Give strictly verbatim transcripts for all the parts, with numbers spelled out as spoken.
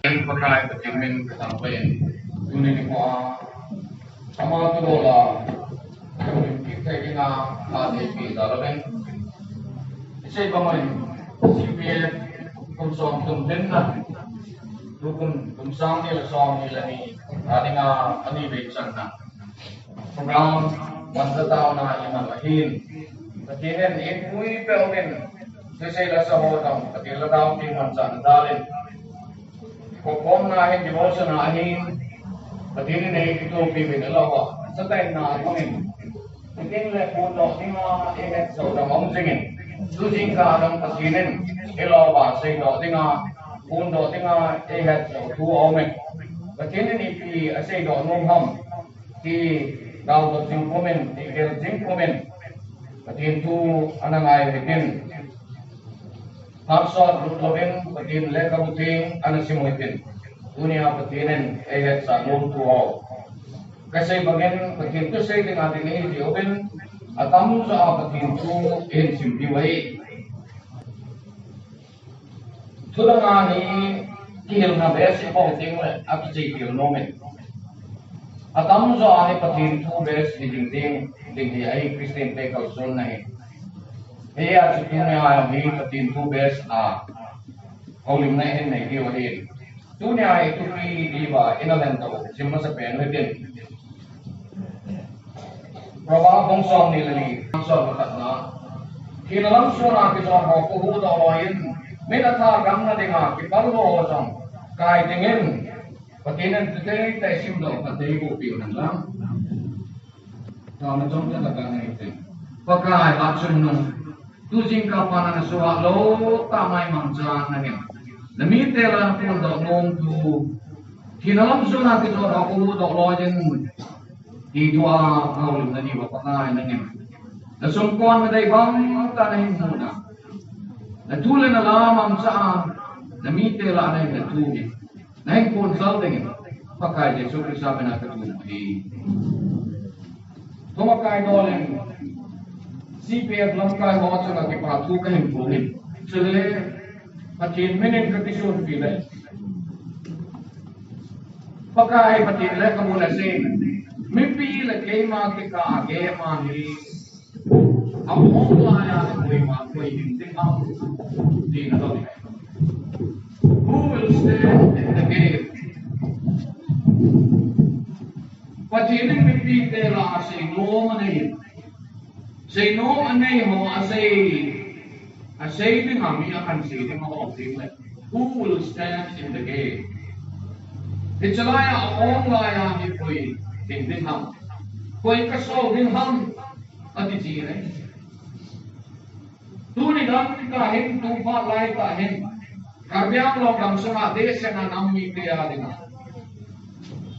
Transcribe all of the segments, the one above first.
Pakai Pathen min ka thangvah in, tuni nikho a, ama thu bol a, ka min kit thei ding a, ka thei pi ta lo in. Isei bang in, C P F kum som thum lhinna, tukum kum sang ni le som ni le ni, a ding a, ani vei channa program manchah taona i man ahin. Pathen in eipui peh uvin, thusei la sa ho jong Pathen la dau ti manchah na dalin, kikhopkhomna hin devotion a ahin, Pathen in eikithopi uvin, alou a, sa tah in na ahin. Hitin le phondoh dinga eihet sah jong aum jingin, tu jingkah jong Pathen in eilou a seidoh dinga, phondoh dinga eihet sah thu aumin, Pathen in ipi aseidoh nom ham ti gaodot jing pomin, ti gel jing pomin, Pathen thu ana ngai u hitin. Phat sot lut louvin Pathen lekhabu theng ana sim u hitin. Tunia Pathen in eihetsah nom thu ho, kasei bangin Pathen thusei dinga ding ihi jeh uvin, atamjo a Pathen thu ihin sim diu ahi. Thu dang a hi kihilna best i bol teng le akichai khel nom in. Atamjo a hi Pathen thu best hi ding ding, ding hi ahi Christian te kalsonna hi. Hijeh a chu tunia hi Pathen thu best a houlimna ihin nei diu ahi. Tunia hi thupi diuva ina len doh jing masapen u hitin. Proverb bung som ni le li, som le khatna. Thina lam sung a kichon ho kahuhdoh loi in, min atha gamna dinga kipal ho jong kai dingin, Pathen in thutei tah simdoh phatthei eiboh peh u hen lang. Taona chomcha tah kanei te. Pakai hatchungnung, tu jingkah phat a nasuhhat lou tah maimangchan nangin, namite lah a naphondoh nom thu, thina lam sung a kichon ho kahuhdoh loi in, ti thua houlimna diuva Pakai nangin, nasumkon nadei bang tah nahin mun a, nathu le nala mangcha a, namite lah a nahin na thu hi nahin phondoh dingin, Pakai Jesu Christa mina kathum u ahi. Thuma kaidol in, C P F lamkai ho chunga kipa thu kahin phongin, chule Pathen minin kakisonpi le. Pakai Pathen lekhabu a asei, mipi le keima kikah a gei ma hi, aum lai a koima koi hing ding ham, tina ahi. Who will stand in the gate? Pathen in mipite lah a seinom anei. Seinom anei ho asei, asei dinga mi akan sei ding ho ding le, who will stand in the gate? Hiche lai a aum lai a hi koi hing ding ham, koi kasol ding ham, ati ji ahi. Tuni gam tah hin, tu phat lai tah hin, Karbi Anglong gamsunga dehset a nam mite a dinga,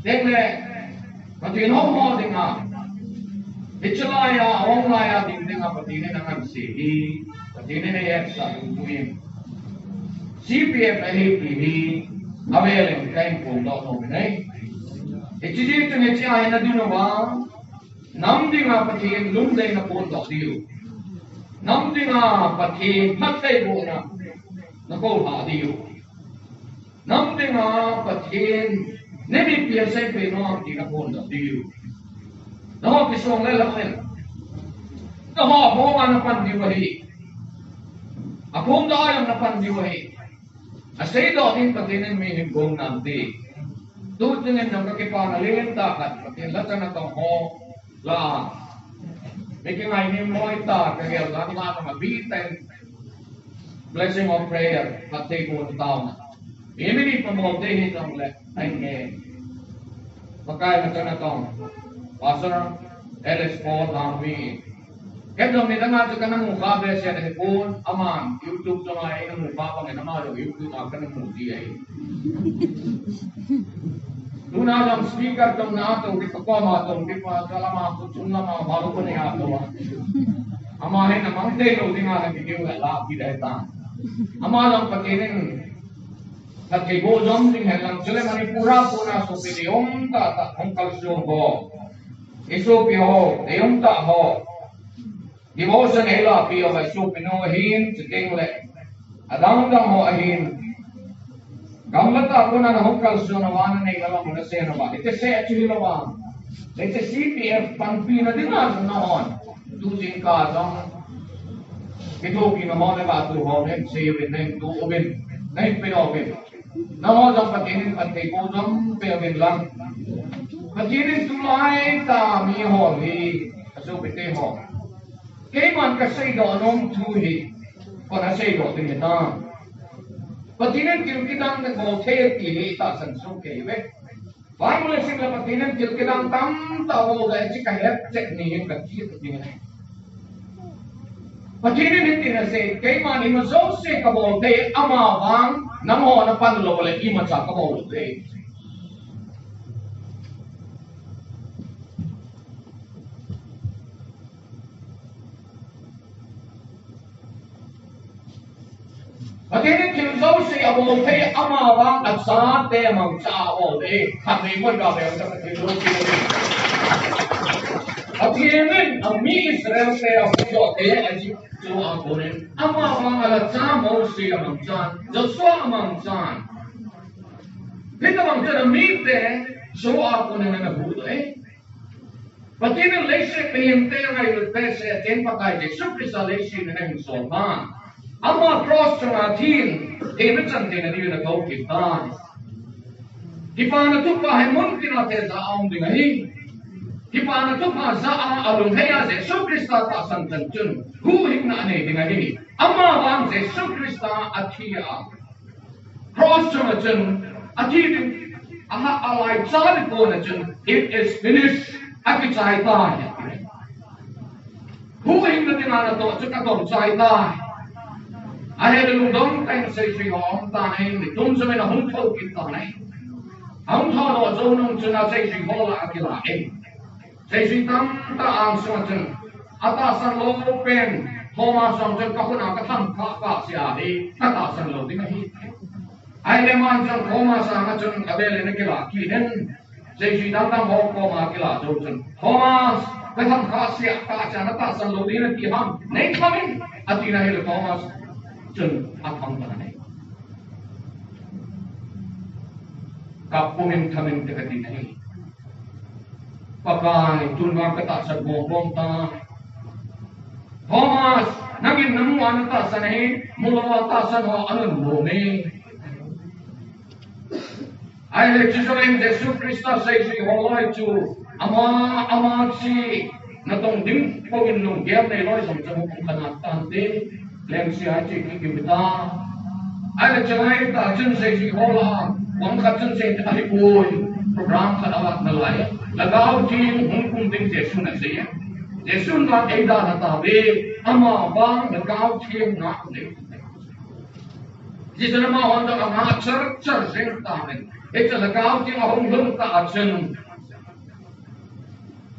tengle Pathen houho dinga, hiche lai a, aum lai a ding dinga Pathen in angansei hi, Pathen in eihetsah ding thu in, C P F ahi ti hi avel in kahin phondoh nom in ahi. Hiche jeh chun hiche a hin nadin uva, nam dinga Pathen lungdei naphondoh diu, nam dinga Pathen phattheibohna nakou lhah diu, nam dinga Pathen in ipi asei peh nom ti naphondoh diu, nangho kisong le lam in, nangho aphonga napan diu ahi, aphondoh a jong napan diu ahi. Aseidoh ding Pathen in mi hin gong nante. Tu chungin jong kakipana lentah khat, Pathen lhacha natong ho lah a, mi kingainem loi tah, kagel dan lah a jong abih tah in blessing of prayer, phattheibohna taona, mi mini pamol te hijongle, ahin nge. Pakai lhacha natong, Pastor Alice Paul Lhangpi, ken jong nidang a chu kana mu kha behseh ahipon, aman YouTube chunga eina mu kha bangin ama jong YouTube a kana mu ji ahi. Tuna jong speaker chomna a tou ding, kakoma tou ding, pa kalama, kuchun lama, balcony a tou a. Ama hin amang thei lou dinga video la la pi dai ta. Ama jong Pathen in phattheiboh jom ding hen lang, chule Manipur a kona sopi deium tahtah hung kalsong ho, isopi ho, deium tah ho, devotion eilahpeh uva isopi nu ahin, chuteng le adang dang ho ahin, Gamla tah kona nahung kalson uva nanei lou a, nasei uva, iti sei achu hilou a, iti C P F panpina dinga jong nahon tu jingkah jong kithopina ho nagatu ho, nahin sei uvin, nahin tu uvin, nahin pe uvin. Nangho jong Pathen in phatthei boh jom peh uvin lang. Pathen in tulai tah miho hi, asopite ho, keiman kaseidoh nom thu hi, kona seidoh ding hitam? Pathen in thil kidang nabol thei ti hi itahsan soh kei uve. Bible sim le Pathen in thil kidang tamtah abol e ti kahet chet ni hin kati ding ahi. Pathen in hitin asei, keiman ima jouse kabol thei, amavang nangho napan lou le imacha kabol lou thei. Pathen in thil jouse abol thei, amavang achate mangcha abol thei. Khat nei moi ka ve ta Pathen jouse. Pathen in ami Israel te ahuhdoh thei, Egypt chu akonin. Amavang alacha Mose amangchan, Joshua amangchan. Hitabang chun amite chu akonin ahuhdoh e. Pathen in leiset mihemte angailut behseh a Pathen Pakai Jesu Christa leiset a ahin sol tan. Ama cross chunga athin, themna chan theina diuvin athou kit tan. Kipana thupha hi mun tina thejin aum ding ahi. Kipana thupha jah a alunghei a Jesu Christa tahsan chan chun huhhingna anei ding ahi. Amavang Jesu Christa athi a cross chunga chun, athi ding, aha, alaicha ding kona chun, "It is finished," akichai tai. Huhhingna dinga natoh chu katomchai tai. Ahile lungdong tah in seijui ho aum tan ahi, mi tum jom in ahung thou kit tan ahi. Ahung thoudoh jou nung chun aseijui ho lah a akilah in. Seijui tamtah angsunga chun, atahsan lou pen, Thomas jong chun kakhut a kathangthah kahsea hi, katahsan lou ding ahi. Ahile aman jong Thomas anga chun avel in akilah kit in, seijui dangdang ho koma akilah jou chun, Thomas, kathangthah seh kahsea natahsan lou ding nati ham, neitham in, atin ahile Thomas chun atham tan ahi. Kapum in tham inte kati ahi. Pakai, tun vang katahsan mong mong tai. Thomas, nangin namu a natahsan ahi, mulou a tahsan ho anun mong e. Ahile chu jong in Jesu Christa seijui ho lah a chu, ama, ama chu natong ding pouvin lunggel neilou jong chu hung khanat tante. Lengse a chu kikiu ta. Ahile chulai tah chun seijui ho lah a, vang khat chun sei ahipoi, program khat avat nalai. Lhagao Theng hung kum ding Jesun asei. Jesun vang eidalha tauve, amavang Lhagao Theng ngah nei. Jesun amahon jong angah char char jeng tan ahi. Hiche Lhagao Theng ahung lhun tah a chun,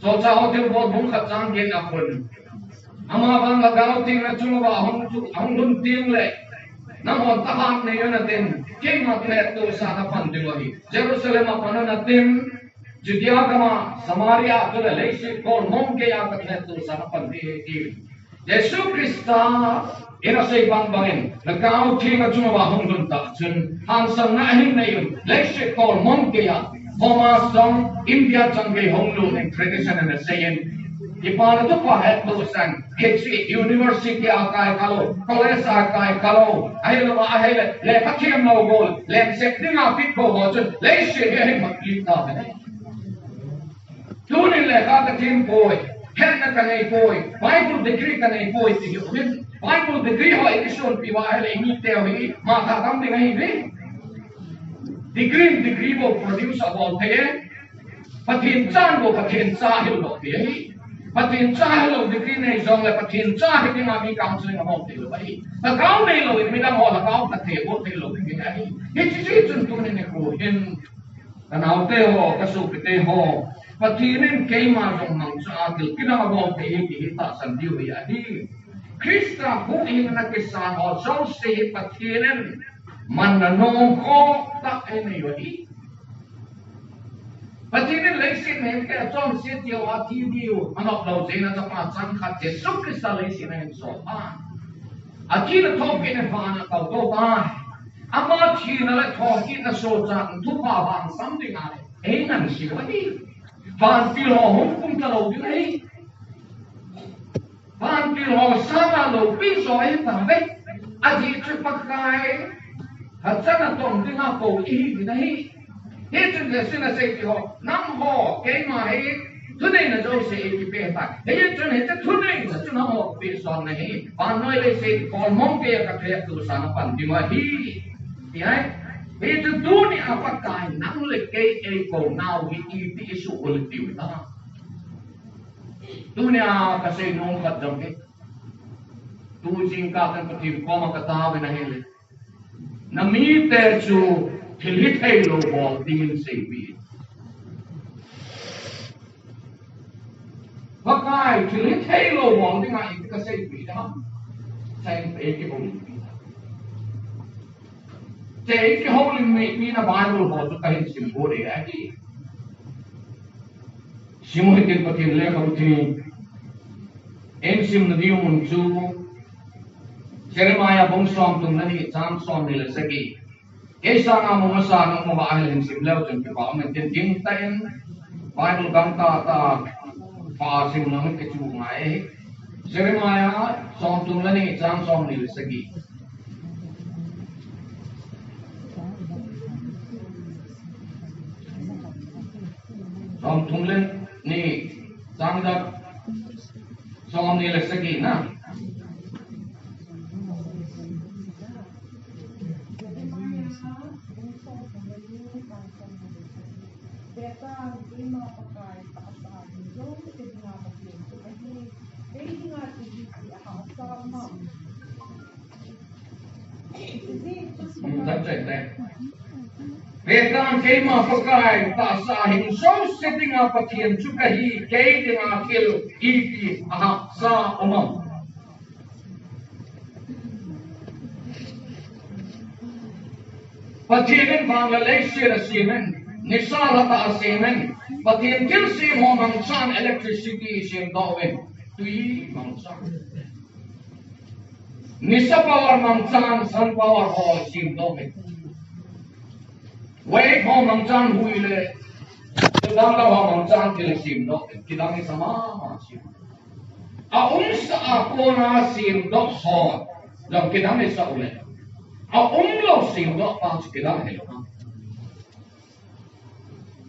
Solchah ho thilbol bung khat chang get na khun, amavang Lhagao Theng nachung uva ahung, ahung lhun teng le, nanghon thahat nei un atin, keima kilhetohsah napan ding ahi. Jerusalem a pan un atin, Judea gam a, Samaria a, chule leiset kolmong geiya kakilhetohsah napan ding ahi, atin. Jesu Christa in asei bang bangin, Lhagao Theng achung uva hung lhun tah chun, hansanna ahin nei un, leiset kolmong geiya, Thomas jong India chang gei hung lut in tradition in asei in, Kipana Thupha hettohsah in, hiche university a kai khalou, college a kai khalou, ahilou a ahile, lekha them lou gol, lengset dinga pitbou ho chun, leiset hi ahin mat kit tauve. Tunin lekha kathem poi, hetna kanei poi, Bible degree kanei poi ti hiuvin. Bible degree ho ikisonpi uva ahile imite hi matha tam ding ahiuve. Degree in degree bou produce abol thei e. Pathen chan bou Pathen cha hilou thei ahi. Pathen cha hilou degree nei jongle Pathen cha hi dinga mi counseling abol theilou ahi. Lhagao neilou in midang ho lhagao phatthei bol theilou ding ahi. Hiche chun tunin nikho hin, kanaote ho, kasopite ho, Pathen in keima jong mangcha a thil kidang abol thei e ti hi tahsan diu hi ahi. Christa huhhingna kisan ho jouse hi Pathen in manna nomkhoh tah anei u ahi. Pathen in leiset mihemte achonset diu, athi diu anop lou jeh in achapa changkhat Jesu Christa leiset a ahin sol tan. Athina thopina phat a atou to tai. Ama thina le thokitna sochatna thupha vang sam ding ahi. Ei nang si ahi. Vantil ho hung kum talou ding ahi. Vantil ho sanga loupi jo ahi tave. Ajeh chu Pakai hachana tong dinga kou ihi ding ahi. Hichun Jesun asei kit ho, nangho keima hi thuneina jouse eikipe tai. Hichun hiche thuneina chu nangho pe son nahi. Vannoi leiset kolmong keiya kathei a tousah napan ding ahi. Ti ahi. Hichu tunia Pakai nang le kei eikou nau hi iti isuh ule tiu ta. Tunia kasei nom khat jong hi. Tu jingkah kan Pathen koma katao vin ahile. Namite chu thil hithei lou bol dingin seipi. Pakai thil hithei lou bol dinga iti kaseipi da. Seipi eikihoulimpi. Hiche eikihoulimpina Bible ho chu kahin simkhom e ahi. Simu hitin Pathen lekhabu thi. Eisimna diu mun chu Jeremiah bung somthum le ni chang somni le sagi. Kei sanga mu masa nangho a hin sim leu chun kipa um in tin tin tah in Bible gangtah tah pa sim lang kichu ngai. Jeremiah somthum le ni chang somni le sagi. Somthum le ni chang khat somni le sagi na. Vetan, keima Pakai tahsa hing jouse dinga Pathen chu kahi, kei dinga thil ipi ahahsa um am. Pathen in van le leiset asem in, nisa lha tah asem in, Pathen thilsem ho mangchan electricity semdoh in, tui mangchan. Nisa power mangchan, sun power ho semdoh in. Wave ho mangchan hui le, kidang ho mangchan thil semdoh in, kidang nisa mama sem. Aumsa a kona semdoh ho jong kidang nisa ule. Aumlou semdoh pa chu kidang hilou.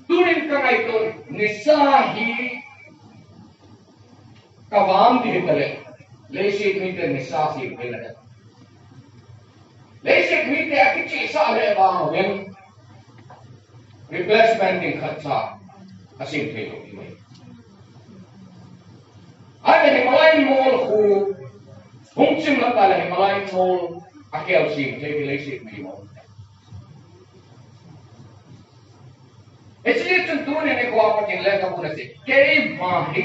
Tunin kangaito nisa hi kavam di hitale. Leiset mite nisa sem thei le. Leiset mite akichehsah le vang uvin replacement ding khatcha asem thei lou ti mai. Ahile Himalayan mol khu hung chim lou tale Himalayan mol akhel sem thei ti leiset mi mo. Hiche chun tunin nikho a Pathen lekhabun asei. Keima hi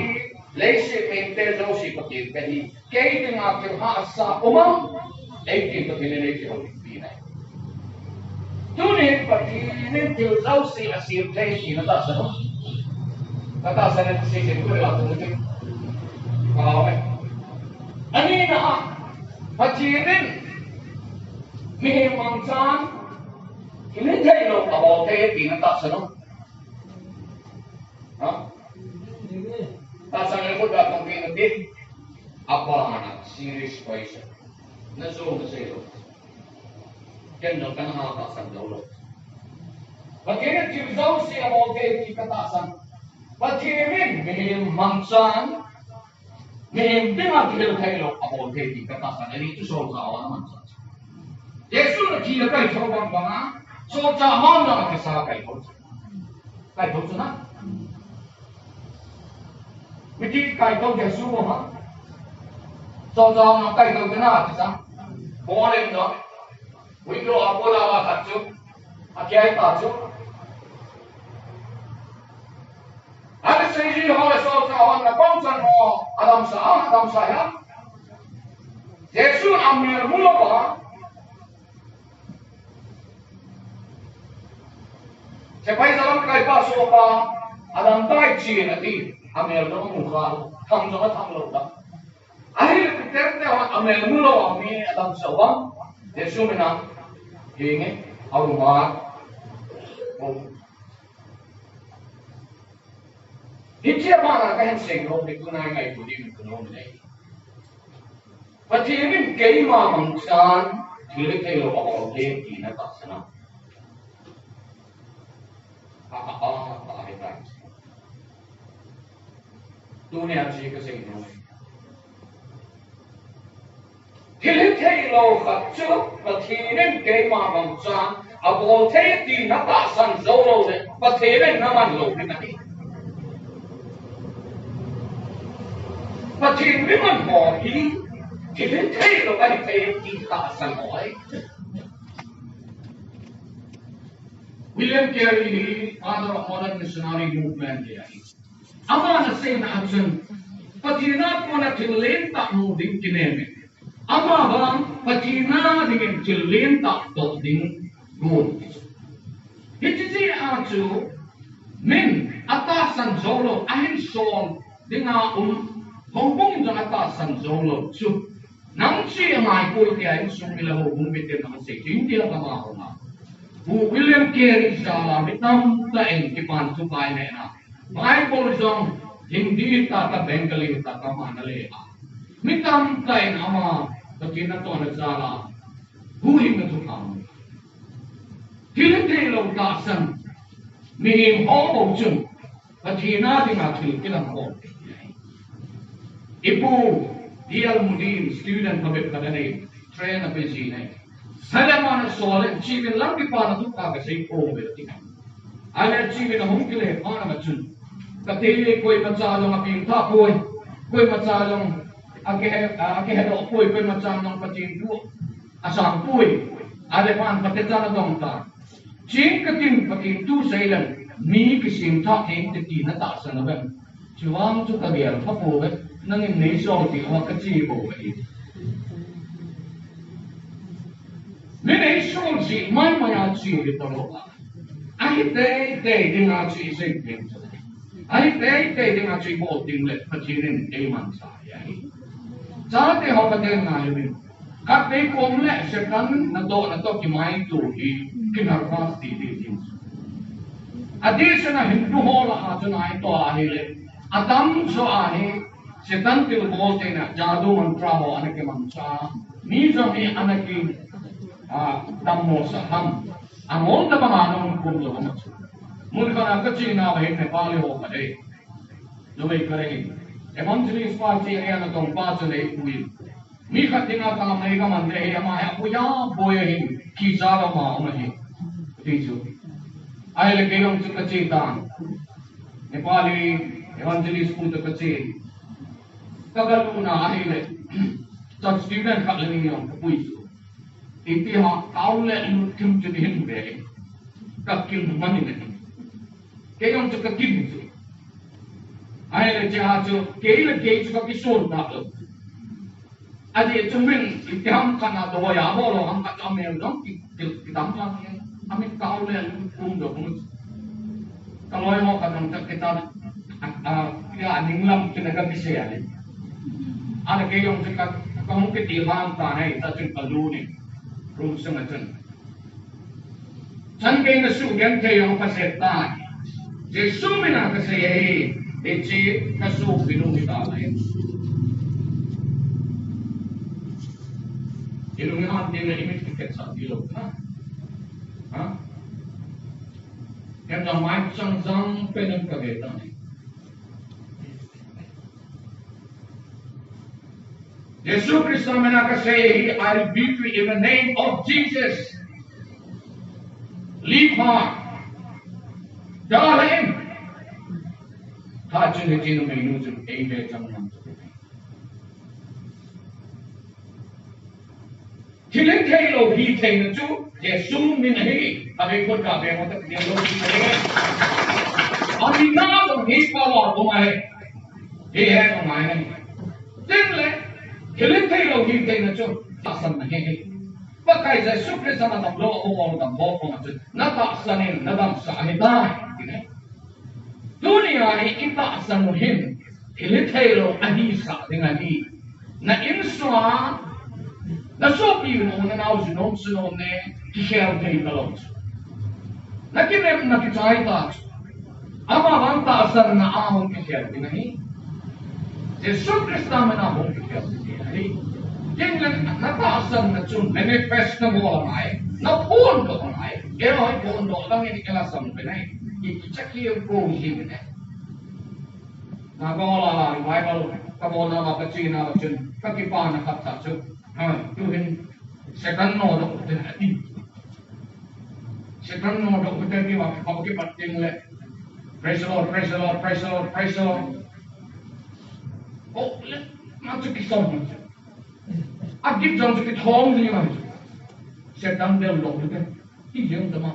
leiset mite jouse Pathen kahi. Kei dinga thil hahsa um am. Eitin Pathen in eikihoulimpi nai. Tunin Pathen in thil jouse asem thei ti natahsan am. Natahsan in seiset koi la tu ni. Amen. Anina a Pathen in mihem mangchan thil hithei lou abol thei ti natahsan am. Ha? Tahsan le khut a tong kei nati. Abana serious question. Najo nasei lou. Ken jong kana tahsan lou lou. Pathen in thil jouse abol thei ti katahsan. Pathen in mihem mangchan Mihem dinga thil hithei lou abol thei ti katahsan, ani chu solchah hon amanchah. Jesu nathi a kaithou bang banga, solchah hon jong akisa kaithou. Kaithou chu na. Mithi kaithou Jesu bou ha. Solchah hon kaithou chu na akisa. Bol in jong. Window a bol a khat chu. Akiai ta chu. Ana seiji ho le solchah hon na bangchan ho adamsah a, adamsah ham. Jesun amel mu lou a. Sepai jalam kaipa sohpa adam tai chin ati. Amel jong amu kha, tham jong atham lou ta. Ahile Peter te hon amel mu lou a mi adamsah uvam. Jesu mina. Hinge, auma. Hiche banga kahin seinom hi tunai ngaito ding kanom e. Pathen in keima mangchan thil hithei lou abol thei tina tahsan a. A, a, a, a, a, a. Tunia chu kaseinom e. Thil hithei lou khat chu Pathen in keima mangchan abol thei tina tahsan jou lou le Pathen in naman lou ding ahi. Pathen miman ho hi thil hithei lou ahi thei ti tahsan ahi. William Carey hi father of modern missionary movement hi ahi. Aman aseina a chun, Pathen a kona thil lentah mu ding kinem e. Amavang Pathen a dingin thil lentah toh ding gon. Hiche jeh a chu, min atahsan jou lou, ahin sol dinga um, houbung in jong atahsan jou lou chu. Nang chu angai poi tia insung mi le houbung miten ana sei chu, India gam a hung a. Pu William Carey jal a mi tamtah in kipan thu kai neh na. Bible jong Hindi hita ta, Bengali hita ta, ama ana le a. Mi tamtah in ama Pathen natohna jal a huhhingna thu amu. Thil hithei lou tahsan, mihem ho bou chun Pathen a dinga thil kilang khom. I pu D L Moody in student phabep khat anei, train a pe ji nei. Sale mana sole, chivin lang kipana thu kha kasei poi ve ti. Ale chivin ahung kile pana ma chun. Kati koimacha jong apeng tha poi, koimacha jong ake, akehedoh poi, koimacha jong Pathen thu asang poi. Ale pan pate cha na dong ta. Ching katin Pathen thu sei leng, mi kisem thah thei inte tina tahsan a vem. Chuvang chu kagel pha pouve, nangin nei song ti ho kache pouve. Mi nei song ji mai mai a che le talo a. Ahi teitei dinga chu isei pen chu. Ahi teitei dinga chu ibol ding le Pathen in eiman sa ahi. Chate ho katen ngai uvin. Khatvei kom le Satan natoh natoh kimaito hi kinervous ti ding. Adeh sena Hindu ho lah a chu naito ahile, atamjo ahi, Satan tilbol theina jadu mantra ho ana kimangcha. Mi jong hi ana ki, a, dammo sah ham. Angol tabang a ana um khum lou ham chu. Mun khat a kachena hin Nepali ho khat e. Numei khat in, evangelist pa che ana tong pa chu nei pui. Mi khat dinga tamnei kaman le hi ama hi apuiya boi ahin, kija lama um ahi. Ti chu. Ahile kei jong chu kache tan. Nepali evangelist pu toh kache. Kagaluna ahile. Church student khat le ni jong kapui chu. Iti ha, kau le lut kim chu hin ve. Kakin mani le. Kei jong chu kakin chu. Ahile che a chu, kei le kei chu kakison ta lou. Adeh chu min, itiham khat na doya bol lou ham khat chu amel jong ki, ki, kidam lang e. Amin kau le kum do kum. Kaloi mo khat jong ta kita, a, a, ya ning lam kina kakisei a le. Ahile kei jong chu ka, kahung kiti ham ta nei, ta chun kalut in. Room sunga chun. Chan gei nasugenthei jong phaset tai. Jesu mina kasei ahi, hiche kasopi nu hita lai. Ilung ihat ding le imit kikhet sah tilou na. Ha? Ken jong mai chang jang pen em kave tai. Jesu Christa mina kasei ahi, I rebuke you in the name of Jesus. Leave her. Tell him. Khat chun hiche numei nu chun eive chang nam. Thil hithei lou hitheina chu, Jesu min ahi, abei khut ga beng ho ta kidian lou ti ahi. Amin na jong hi pa lou bou ahi. Hi he jong ngai nai. Tin le, thil hithei lou hitheina chu, tahsan ahi. Pakai Jesu Christa na damlou, abol damlou, abol chu, na tahsan in, na damsah ahitai. Ti ne. Tunia hi itahsan u hin, thil hithei lou ahisah ding ahi. Na insung a, na sopi u, na naoji nom, sunom ne, kikhel thei talou chu. Na kinepna kichai ta chu. Amavang tahsanna a hung kikhel ding ahi. Jesu Christa mina hung kikhel ding ahi. Ken le na tahsanna chu manifest nabol angai. Naphondoh angai. Eiho hi phondoh lang in kila sam pe nai. Ki kicha ki ko hi ne. Na ko la la Bible ka bol na ma ka chi na ma chun ka kipana khat ta chu. Ha, tu hin Satan nodoh u te ati. Satan nodoh u te ti ma ka kipat teng le. Praise the Lord, praise the Lord, praise the Lord, praise the Lord. Oh, le, ma chu kisam. A gift jong chu kithong ni ma. Satan del doh u te. Ti jeng ta ma.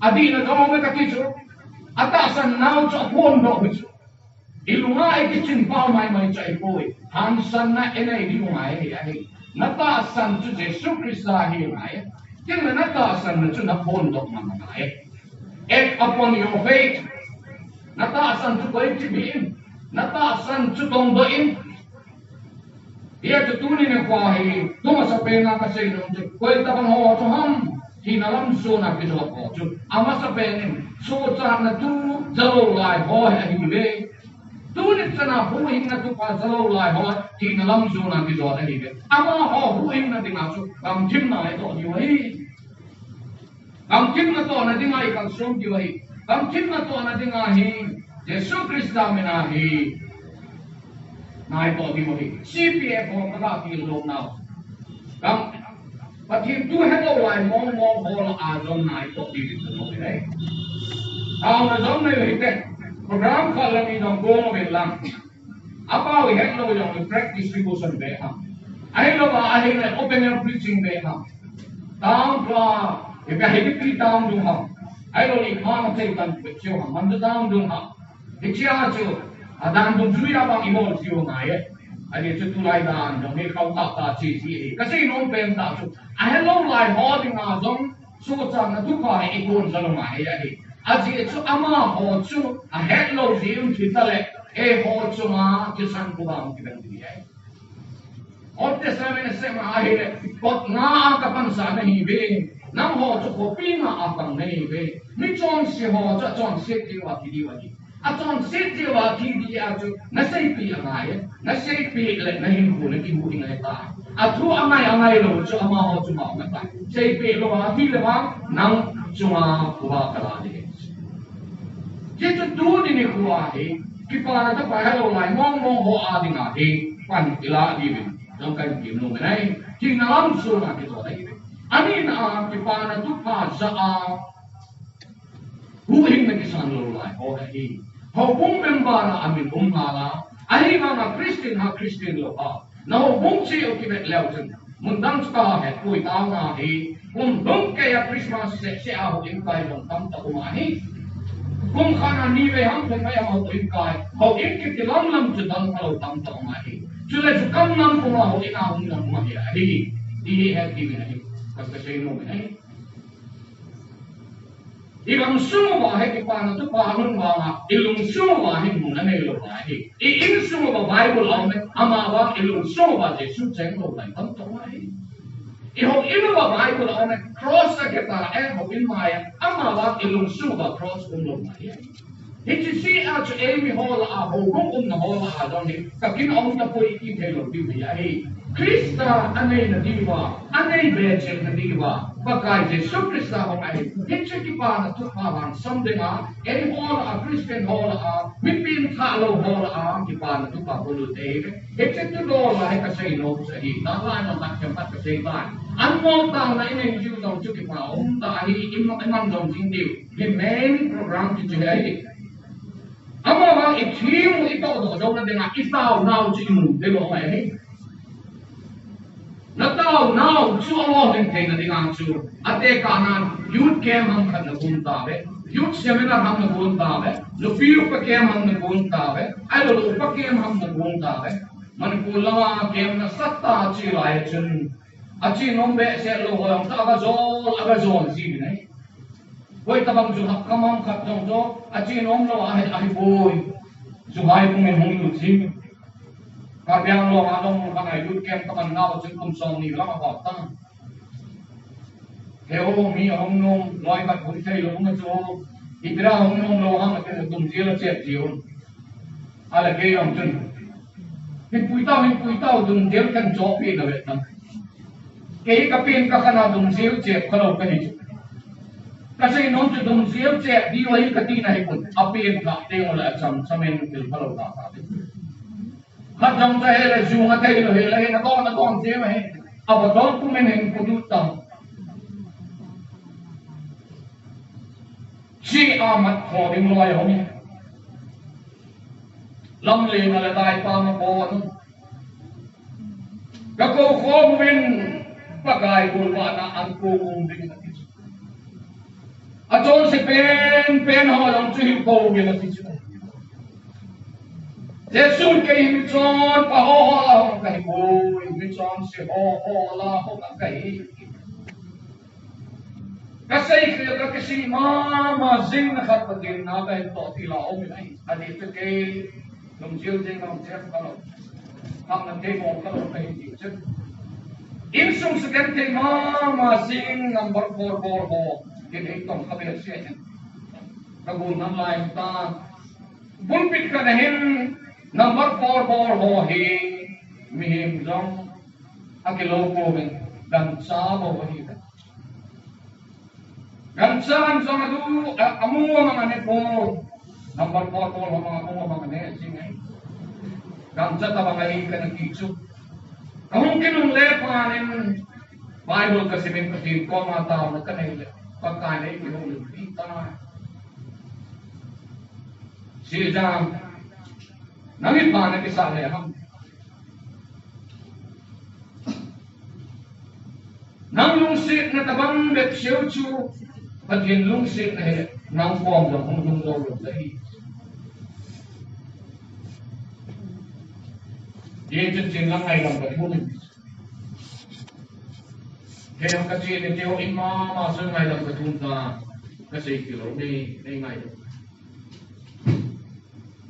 Adihna jong me ka ti chu. Atahsan nau chu aphondoh u chu. I lunga i kichin pau mai mai chu ahipoi. Tahsanna i nei ding u ngai ahi. Na tahsan chu Jesu Christa hi ngai. Ken le na tahsanna chu naphondoh man ngai. Act upon your faith. Na tahsan chu koi chi bi in. Na tahsan chu tongdoh in. Hia chu tuni nikho hi, tu masapen a kasei nom chu, koi tabang ho chu ham, thina lam sung a kijot ho chu. Amasapen in, sochatna thu jalou lai ho hi ahi ve. Tuni chan a huhhingna thupha jalou lai ho, thina lam sung a kijot ahi ve. Amaho huhhingna dinga chu, gamthimna hi toh diu ahi. Gamthimna tohna dinga i kalson diu ahi. Gamthimna tohna dinga hi Jesu Christa mina hi nai toh diu ahi. C P F ho ka ga pil lou nau. Gam Pathen thu helou lai mong mong ho lah a jong nai toh diu ahi. Taona jong nei u hite. Program khat le ni jong gong uvin lang. Apao i hetlou jong practice devotion beh ham. Ahilouva ahile open air preaching beh ham. Town tua, ipi ahi kiti town dung ham. Ahilou le ima thei tan pe chiu ham, man town dung ham. Hichea chu, adan dungjui a bang i bol chiu ngai e. Ajeh chu tulai dan jong hi khau kha ta chi chi e. Kasei nom pen ta chu, ahelou lai ho dinga jong, sochatna thupha hi i kon jalou ngai ahi. Ajeh chu amaho chu ahetlou jeh un thi ta le, eiho chunga thisan phuba hung kibang ding ahi. Old Testament a sema ahile, kot nga a kapansah nahi ve, nangho chu khopi nga a pang nahi ve, mi chonse ho chu achonset diu a thi diu ahi. Achonset diu a thi dia chu, naseipeh angai e, naseipeh le nahinkho nakihuhhing ahitai. Athu angai angailou chu amaho chu mao natai. Seipeh lou a thi le vang, nang chunga phuba kala ding. Hichu tuni nikho a hi, kipana thupha helou lai mong mong ho a dinga hi, pan ila diuvin, jong kahin ti nom e nai. Thina lam sung a kijot ahi. Anina a, kipana thupha ja a, huhhingna kisan lou lai ho ahi. Houbung member a amin um ngal a, ahivanga Christian ha Christian lou ha. Na houbung cheh u kivet leu chun, mun dang chu kahet poi, taona hi, kum lhung keiya Christmas seh seh a houin kai jong tamtah um ahi. Kum khat a ni vei ham thum vei ham houin kai, houin kiti lam lam chu dang talou tamtah um ahi. Chule chu kam lam kum a houin a hung jong um ahi ahi. Ti hi het ding ahi. Ka, kasei nom e. I gamsung uva hi kipana thupha ahung vanga, i lungsung uva hi mun anei lou ahi. I insung uva Bible aum e, amavang i lungsung uva Jesu cheng lou lai tamtah ahi. I houin uva Bible aum e, cross akitah e, houin maiya, amavang i lungsung uva cross um lou ahi. Hiche seh a chu eimi ho lah a, houbung umna ho lah a jong hi, kakin aum tapoi ti thei lou diu ahi. Christa aneina diuva, anei be chetna diuva, Pakai Jesu Christa hung ahi. Hiche kipana thupha vang sam dinga, eiho lah a, Christian ho lah a, mi pengthah lou ho lah a, kipana thupha bol u te. Hiche thudol a hi kasei nom chu ahi. Dalha in jong khat themkhat kasei tai. Anmol taona inei jiu jong chu kipa um tah ahi, i man, i man jom jing diu. Hi main program chu chu ahi. Amavang i thim u i tohdoh jouna dinga i taonau chu i mu thei lou ahi. Na taonau chu alolhing theina dinga chu, atekah nan youth camp ham khat na gon tauve, youth seminar ham na gon tauve, nupi upa camp ham na gon tauve, ahilou le upa camp ham na gon tauve. Manipur lama camp nasatah a che lai chun, ache nom behseh lou ho jong chu aga jol, aga jol jiuvin ahi. Koi tabang chu hap kamam khat jong chu, ache nom lou ahi, ahi boi. Juhai pung in hung lut jing. Karbi Anglong a jong khat a youth camp kaman nau chun kum som ni lang abol tan. He o, mi ahung nom, loi khat hung thei lou, hung a chu. Ipi dia hung nom lou ham, ati le dum jail a chep ji un. Ahile kei jong chun, hin pui tao, hin pui tao, dum jail kan chohpeh na ve tam. Kei ka pen ka khan a dum jail chep kha lou ka hi chu. Ka sei nom chu dum jail chep diu ahi ka tina hi pon. A pen kha teng u le a cham cham in thil kha lou ta ta. Khat jong cha he le, jung a thei lou he le, he na don, na don che ma he. A ba don pu men hin pu du tam. Chi a mat kho ding loi hong. Lam le na le dai pa ma ko nu. Ka ko kho min Pakai ko wa na an ko um ding na. A chonse pen pen ho jong chu hin ko um ding na ti chu. Jesu kei hi michonpha ho ho la ho ka hi poi, michonse ho ho la ho ka hi. Ka sei khel ka kisih mama jing na khat Pathen na ka hin toh ti la um in ahi. Adih chu kei lungchil jing na um chep ka lou. Hamna thei bol ka lou ka hin ti chu. Insung second thei mama jing number four bol ho. Kin ei tong ka be se hin. Ka gun nam lai ta. Pulpit khat a hin number four bol ho hi mihem jong akilou pouvin gancha bou ahi. Gancha an jong adu a, amu amang ane po. Number four bol ho amang amu amang ane jing ahi. Gancha tabang ahi kana ti chu. Kahung kinungle phat in Bible kasimin Pathen koma taona kanei le Pakai nei kihoulim pi ta. Sijang, nang ipi na kisah le ham? Nang lungsetna tabang bep seh chu, Pathen lungsetna hi nang kom jong hung lhung lou lou ahi. Ye chun chin lang ngaidam ka thum. Kei jong ka che le teu in mama jong ngaidam ka thum ta, ka sei kit lou nei, nei ngaidam.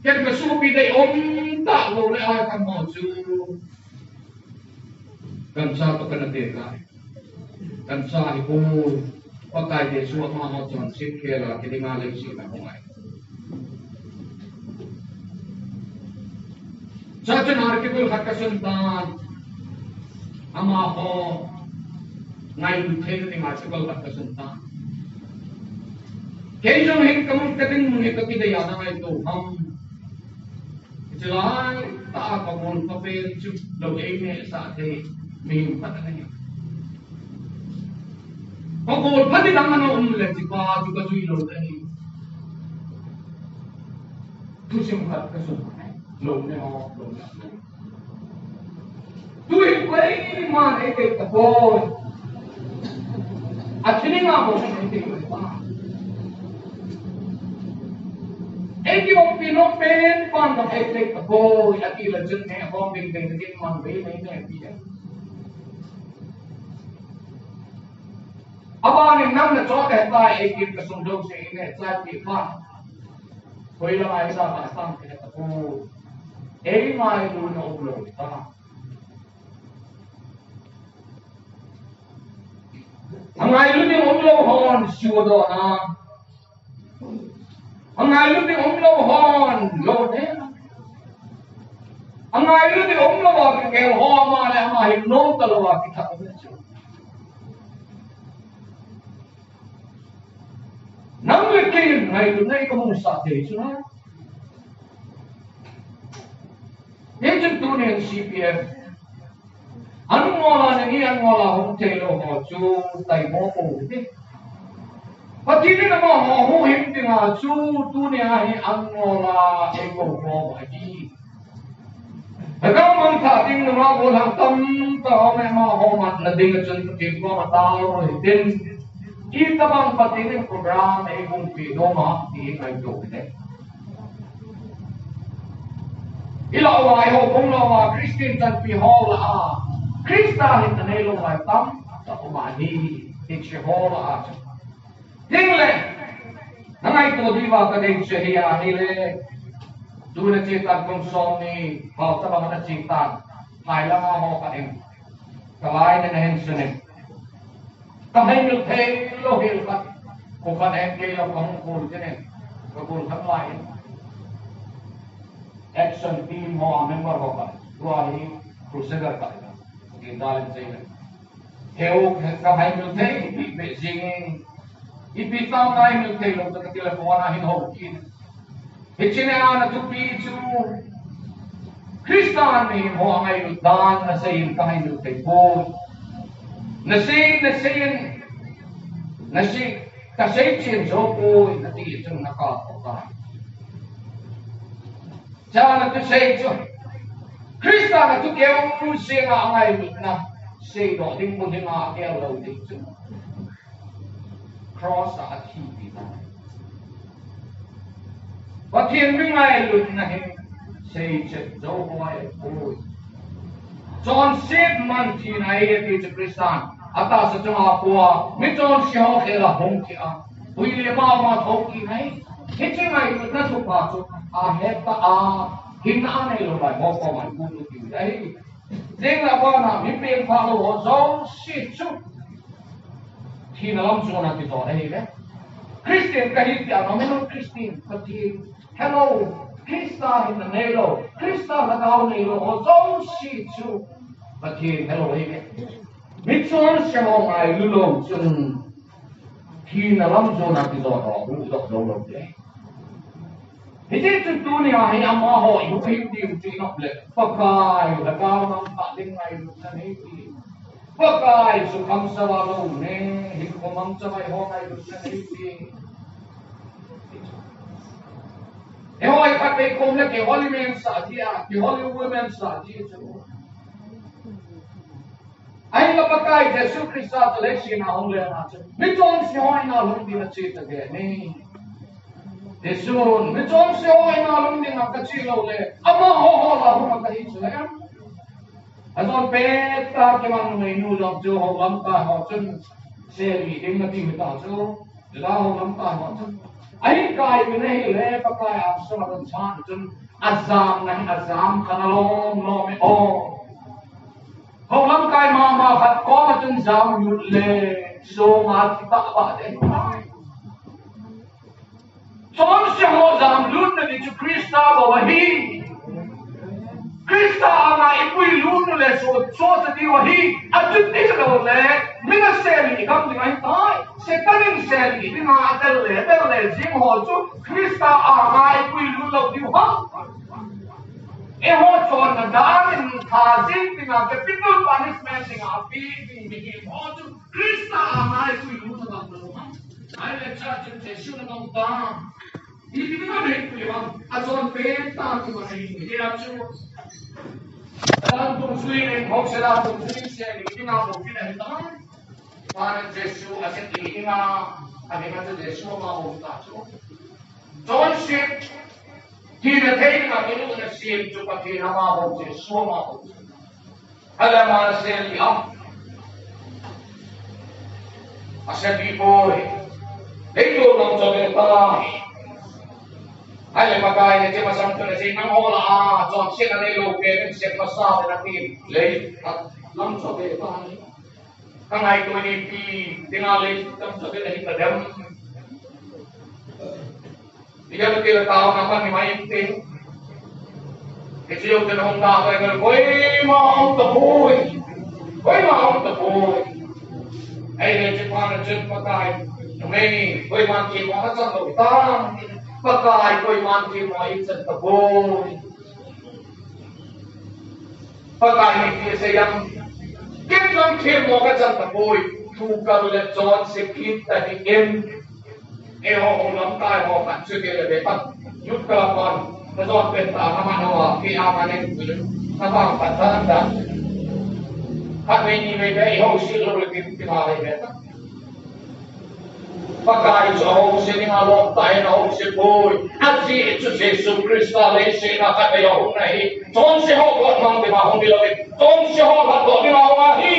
Ken ka sopi dei um talou le ai kan mo chu. Kan cha to kan te ka. Kan cha hi ko. Pakai te su ama ho chonset khel a kiding a lei si na ho ngai. Cha chun article khat ka sun tan. Amaho ngailu thei ding article khat ka sun tan. Kei jong hin ka mut ka dinmun hi ka kidei a na ngaito ham. Hiche lai tah a ka bol pha pen chu lou ei neh sah thei mihem khat ana hi. Ka bol pha ding dang ana um le hichepa chu ka jui lou ding ahi. Thusim khat ka sun, lou neh ho, lou neh ho. Tuhin koiman eitei tapoi. Athi dinga bou eitei tapoi. Eiti umpi nom pen pan bou eitei tapoi. Ati le chun neh hom ding ding ding man bei nei nei pi. Abanin nang na chot he tai, eitin ka sung jouse neh chai ti pan. Koi la ngai sa ka sang ti tapoi. Ei ngailuna um lou ta. Angailu ding umlou hon sudoh na. Angailu ding umlou hon lou neh na. Angailu ding umlou a kigel ho ama le ama hi nom talou a kithat na chu. Nang le kei ngailutna i ka hung sah thei chu na. Hichun tunin C P F. An ngol a nangin an ngol a hung thei lou ho chu taimo pou hite. Pathen in amaho huhhing dinga chu tunia hi an ngol a eikou khom ahi. Lhagao mangthah ding nunga gollhang tamtah aume, amaho matna dinga chun Pathen koma taolou hitin. Itobang Pathen in program eihung peh nom ham ti ngaito hite. Ilah uva, eiho bung lah uva, Christian chanpi ho lah a, Christa hinna neilou lai tamtah um ahi, hiche ho lah a chu. Hingle, na ngaito diuva kadei chu hi ahile, tuna chetan kum som ni, hou tabang na chetan, phai lama ho khat in, kalai na nahin sunin. Ka haimil thei lou hel khat. Ko khat en kei la ka hung kul tene. Ka kul khat lai. Action team ho a member ho khat. Tua hi crusader khat. Din dalin sei le. Heu ka haimil thei ipi pe jing. Ipi ta haimil thei lou ka telephone a hin ho kin. Hiche nia na thupi chu Christa mihem ho angailut dan nasei in ka haimil thei poi. Nasei, nasei in, nasei, kasei chen jou poi, nati chun na kap poi. Chana thusei chu Christa na thu keu jeng a angailutna seidoh ding mun hi ngah keu lou ding chu. Cross a athi pi ta. Pathen mi ngailutna hi seichet jou hoi poi. Chonset man thina ahi ati chu Christan. Atahsa chunga pua, michonse ho khel a hung thi a. Hui le mama thou kit ahi. Hiche ngailutna thupha chu ahet ta a. Hinna aneilou lai ho koma i kum u ahi. Jeng le bana mi pengthah lou ho jouse chu thina lam chun akijot ahi ve. Christian kahi tia nominal Christian, Pathen helou, Christa hinna neilou, Christa lhagao neilou ho jouse chu Pathen helou ahi ve. Michonse ho ngailu lou chun thina lam chun akijot ho huhdoh jou lou ding. Hiti chun tunia hi amaho i huhhing ding chu i nop le, Pakai lhagao mangthah ding ngailutna nei ti. Pakai chu kamsel a lou ne, hinkho mangcha mai ho ngailutna nei ti. Eiho i khatvei khom le kei holy man sah ji a, kei holy woman sah ji chu. Ahinla Pakai Jesu Christa chu leiset a hung lena chu michonse ho in a lhung ding a che ta ve ne. Jesun, michonse ho in a lhung ding a kache lou le, amaho ho la hung a kahi chu le. Ajon pet a keiman numei nu jong chu hou lamkai ho chun sel i ding nati mi ta chu. Juda ho lamkai ho chun. Ahin kai min ahile Pakai angsunga chun ajam na hi ajam khat alom lom e o. Hou lamkai mama khat koma chun jam lut le sunga thi tah ba ding. Chonse ho jam lutna ding chu Christa bou ahi. Christa anga i puilut u le so, so ta diu ahi. Achuti lou le, mi nasel i gam ding ahitai. Satan in sel i dinga adel le, del le jing ho chu Christa anga i puilut lou diu ham. Eiho chonna dan in tha jing dinga, capital punishment dinga, pi ding mihem ho chu Christa anga i puilut na gam lou ham. Ahile church in Jesu na gam ta. Ipi dinga nei pui ham, ajon pen ta ti ma nei, hia chu. Dan tung sui nei, hok se dan tung sui se nei, ipi dinga mo pi nei ta. Panan Jesu a se ti dinga, a dinga chu Jesu ma mo ta chu. Chonset, thina thei dinga kilutna sem chu Pathen ama bou Jesu ma bou. Ahile ama sel i am. Asel i poi. Leiset lam chot ve tai. Ahile Pakai in hiche masang chun asei nangho lah a chonset naneilou pen in sel masa ve nati. Leiset lam chot ve tai. Ka ngaito ni ipi dinga leiset lam chot ve nahi tadem. Ijaw na tila tao naman ni Maite. Hiche jou chun hung ta koi koi, koima hung tapoi. Koima hung tapoi. Ahile hiche pa na chun Pakai, numei, koiman themmo kachan lou tam. Pakai, koiman themmo ichan tapoi. Pakai in ipi asei em? Ken jong themmo kachan tapoi. Thu kal le chonse kit tahih in. Eiho hou lamkai ho khat chu kile ve tan. Youth club pan. Na jon pen ta na man ho a. Kei a man in. Na bang pat tan da. Khatvei nivei ve eiho si lou le kin kin a le ve tan. Pakai chu ahouse dinga lom tah in ahouse poi. Ajeh chu Jesu Christa leiset a khatvei ahung na hi. Chonse ho lhagao mang dinga hung hilou in. Chonse ho lhagao dinga hung ahi.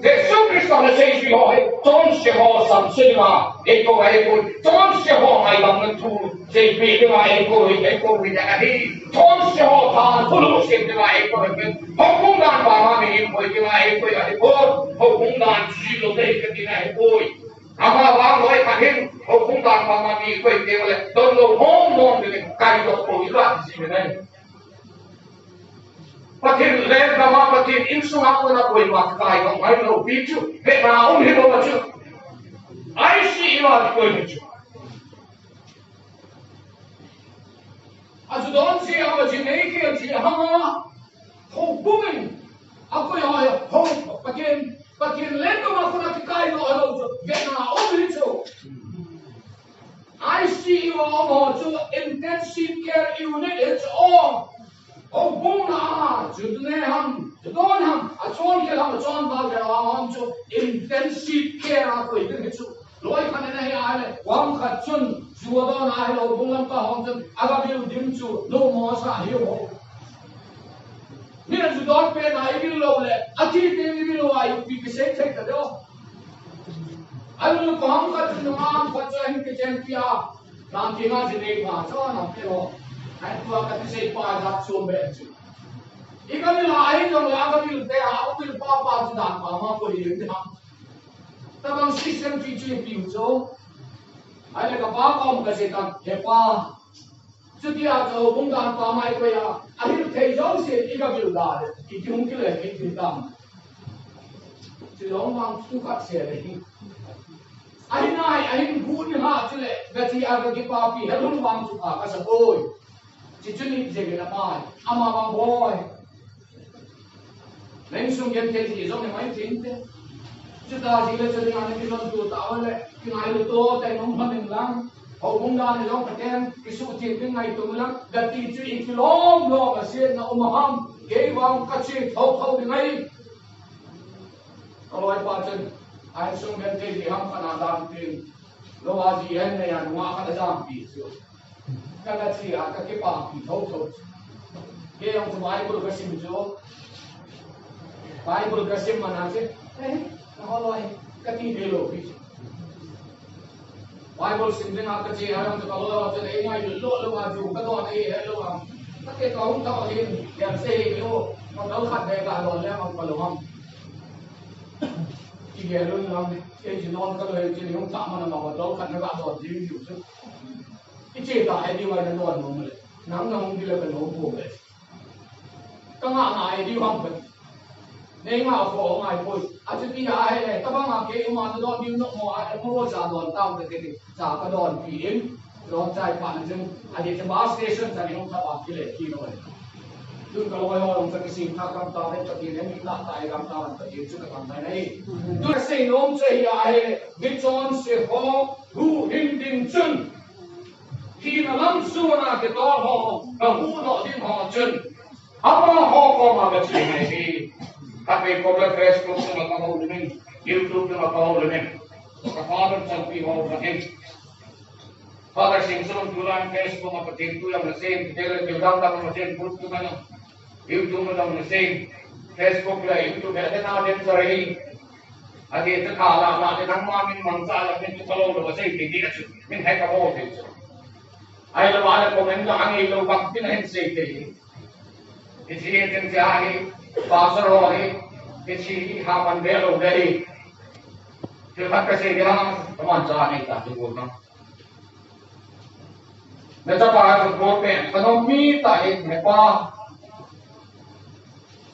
Jesu Christa nasei jui ho hi, chonse ho samse dinga eikou ahi poi, chonse ho ngaidamna thu seipeh dinga eikou hi, eikou hi ahi. Chonse ho tha thulu sem dinga eikou hi, houbung dan pama mi hipoi dinga eikou ahi poi, houbung dan jui lou te hi kati na ahi poi. Ama vang loi khat hin, houbung dan pama mi koi te le, donlou mong mong ding, kaidoh pou ila ti ji me nai. Pathen lenggam a, Pathen insunga kona koima kaidoh ngai lou pi chu, vena um hilou a chu. I C U a koi chu. Achu don si ama ji nei ke ji hama. Houbung in, akoi ho, ho, Pathen, Pathen lenggam a kona kikaidoh lou chu, vena um hi chu. I C U a um ho chu intensive care unit hi chu. Houbung na a, chu ne ham, chu don ham, achon khel ham, achon val khel ham chu intensive care a koi ding hi chu. Loi khat in ahi a le, vang khat chun, chu a don a hi lou, houbung lamkai hon chun, aga bil dim chu, no mo sa hi ho. Mi a chu don pen a i bil lou le, athi teng i bil lou a, ipi kisei thei ta diu. Alu ko ham khat chun, no ham khat chun, hin kichen pia. Lam kinga ji nei pa, chu na pe lo. Ai tua ka kisei pa ja chu be chu. I ka bil a, ai jong la ka bil te a, ka bil pa pa chu dan pa ma ko i le ha. Tabang system chu chu piu chu. Ahile kapa kom kasei tan, he pa. Chutia chu houbung dan pama i koi a, ahil thei jouse i ka bil da le, i ti hung kile, i ti tam. Chu jong vang thu khat se le hi. Ahin ai, ahin gu ni ha chule, gachi a kakipapi, he lung vang chu a kasa poi. Chi chu ni jeng in amai, ama vang boi. Nang sung gen thei ji jong ni mai thei te. Chuta ji le chu ni ani kilon tu ta le, kingai lu to te nong man ning lang. Houbung dan ni jong Pathen, kisuhtheng ding ngaitum lang. Gati chu i kilom lom a siet na um a ham. Kei vang kachi tho tho ding ahi. Ka loipa chun, ahin sung gen thei ji ham kana dan tin. Lo a ji hen ne ya nunga khat a jampi chu. Ka la chi a, ka kipapi tho tho. Kei jong chu Bible ka sim chu. Bible ka sim man a chu. Eh, na ho loi, ka ti ve lou pi chu. Bible sim ding a ka che a jong chu ka loi a chu ei ngai lou lou a chu ka don ei he lou a. Ka ke ka hung ta hin, ya se he lou. Ma dal khat de ka don le ma ka lou ham. Ki ge lou lam, ei ji non ka loi chu ni hung ta ma na ma dal khat na ka don ji ju chu. I che ta, i diu a na don nom le. Nang na hung di le ka nom poi le. Ka ngah na i diu ham ka ti. Nei ngah kho ngai poi. Achuti ahile, tabang a kei uma na don diu nom mo a, mo cha don tau te te. Cha ka don pi in. Don chai pa na jing. A di cha bus station cha ni hung ta ba ki le ki noi. Tun ka loi ho jong cha kising tha gam tah le Pathen in mi la tai gam tah le Pathen chu ka tam nai nai. Tun ka sei nom chu hi ahile, michonse ho huhhing ding chun, thina lam sunga kitol ho, ka huhdoh ding ho chun, amaho koma ka che nai hi. Khatvei koma Facebook sunga ka houlim in, YouTube sunga ka houlim in. Ka pa dang champi ho ka hin. Father Singson tulan Facebook a Pathen thu jong nasei, Pathen le thil dang dang nasei, group thu jong, YouTube a jong nasei, Facebook le YouTube le na den sar hi. Ati te kala na te nangma min mangcha la min tu kalo lo sei ti ti achu. Min hai ka bo te chu. Ahilou le comment la angi lo bang tin hin sei te. Hiche hi cheng che ahi, pastor ho hi, hiche hi ha pan ve lou ve hi. Thil khat kasei ding a, kaman cha nei ta tu ko na. Na chapa football pen, ka nom mi ta hi, ne pa.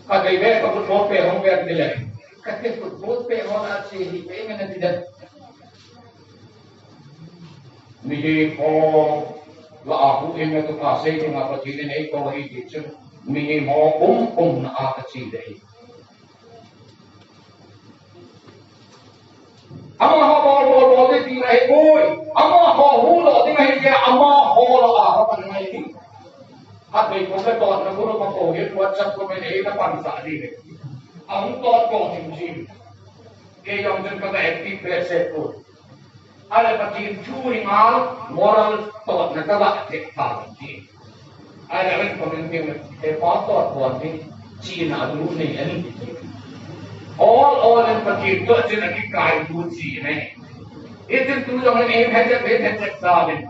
Ka dei ve ka football pen hung pen ti le. Ka te football pen ho na che hi, pe me na ti da. Mihem ho lah a huhhingna thu kasei dinga Pathen in eikou ahi ti chun, mihem ho um umna a kache ding ahi. Amaho bol bol bol ding tina ahipoi. Amaho huhdoh ding ahi tia amaho lah a kapan ngai ding. Khatvei kong le totna group a kong hin WhatsApp comment eina pansah ding ahi. Ahung tot kong hin jin. Kei jong chun ka active behseh poi. Ahile Pathen thu hi ngal, moral totna ka lah thei tha ti. Ahile ahin comment ding le, he pa tot bon hi, china adu nei ahi ti. Ol ol in Pathen toh chun akikai tu chi ne. Hichun tu jong in aim hechet, aim hechet sa din.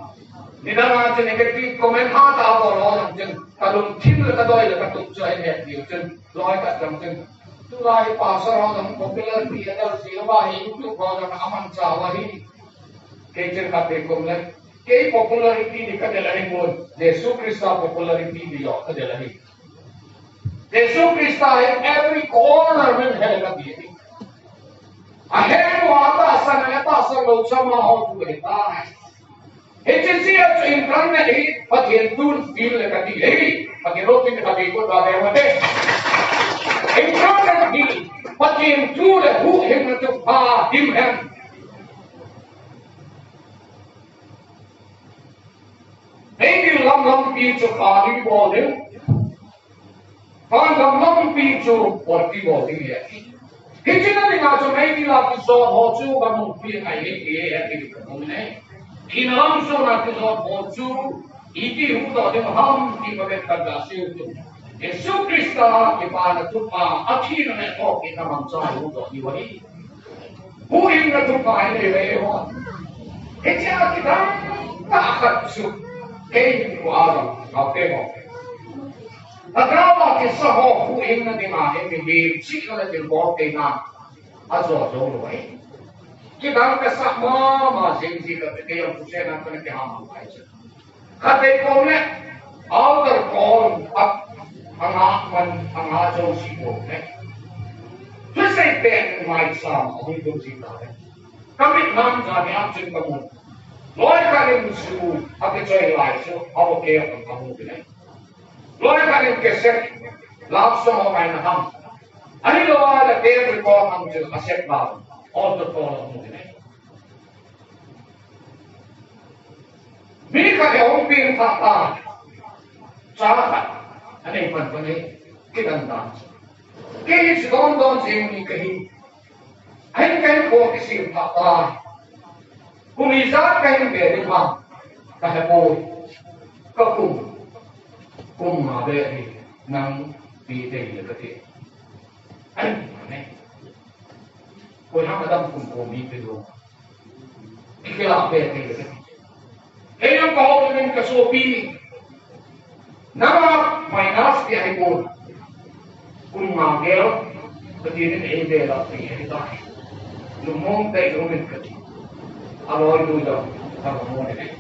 Nidang a chun negative comment hatah a bol ho jong chun, kalungthim le kadoi le katup chu ahin het diu chun, loi khat jong chun. Tulai pastor ho jong popularity a dal ji uva hi, YouTube ho jong amanchah uva hi. Kei chun khat beh kum le. Kei popularity ding kadel ahi pon. Jesu Christa popularity ding joh kadel ahi. Jesu Christa hi every corner min hel kati ahi. Ahem uva tahsan, atahsan lou chama ho tu ahitai. Hiche jeh a chu internet hi Pathen tun field le kati ahi. Pathen lou tin kati ko ta de mate. Internet hi Pathen thu le huhhingna thupha dim hen. Meidil lam lampi chu khanin bol ding. Vangam lampi chu polpi bol ding ahi. Hiche na dinga chu meidil a kijot ho chu gamungpi ngai nei ti ahi ti kamu ne. Thina lam sung a kijot ho chu iti huhdoh ding ham ti pabep kagah seiyu tu. Jesu Christa kipana thupha, athina le athoukitna mangcha huhdoh diu ahi. Huhhingna thupha hi nei ve ho. Hiche a kidang tah khat chu kei hin kua jong, gaote ho. Lhagao a kisa ho huhhingna dinga hi mihem chihna le thilbol theina ajo jou lou ahi. Kidang kasah mama jeng ji kate, kei jong thusei nan kana kiham ham ahi chu. Khatvei kom le altar call a, anga man, anga jouse kom le. Thusei pen ngaisang ahung tung ji tave. Kamin nam jani a chun kamu. Loi khat in chu akichoi lai chu, a okay a kamu le. Loi khat in cassette, love song ho ngaina ham. Ahilou a le tape record ham chu cassette la, altar call amu le. Mi khat hi ahung peng tha tai. Cha khat anei pan pan ahi. Kidan dan. Kei hi chu don don jeng mi kahi. Ahin kahin kho kisem tha tai. Kum ijat kahin be ding ham kahe poi. Kakum, kum nga be hi nang pe tei le kati. Ahin ne. Koiham adam kum ko mi pe lo. Ikila pe tei le kati. Kei jong kahoulim in kasopi. Nanga minus ti ahi pon. Kum nga gel, Pathen in eibelap pi ahitai. Lungmong tah in um in kati. Aloi tu jong, kalungmong in.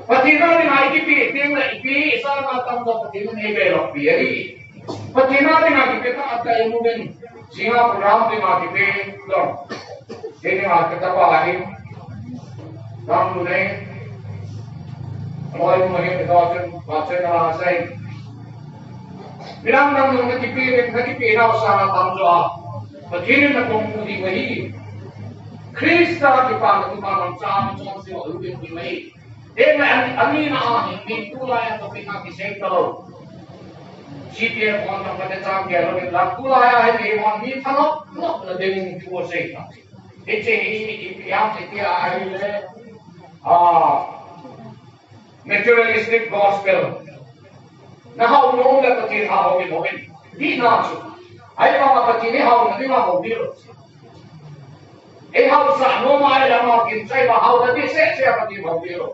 Pathen a dinga ikipe teng le ipi, isanga tamjo Pathen in eibelap pi ahi. Pathen a dinga kipe tah tah in um in. Jinga program dinga kipe dong. Kei dinga katapa ahi. Dang lu nei. Loi mu ahi, ka dong chun, ba chun ala sai. Midang dang nung nakipe, nakipe nau sanga tamjo a Pathen in nakong pu ding ahi. Christa kipana thupha mangcha chonse ho lu ding ahi. Tengle an, anina a hi, mi tulai a topic a kisei talou. C P F hon jong kate chang gel lou in lang, tulai a hi mi hon mi thanop nop na ding thu asei ta. Hiche hi, ipi ham ti tia ahile, ah, materialistic gospel. Nahao nom le Pathen hao in, hao in. Dihna chu. Ahivanga Pathen ihao na dinga hou ding lou. Eihaosah nom a, ama kin chai va haona ding seh seh a Pathen hou ding lou.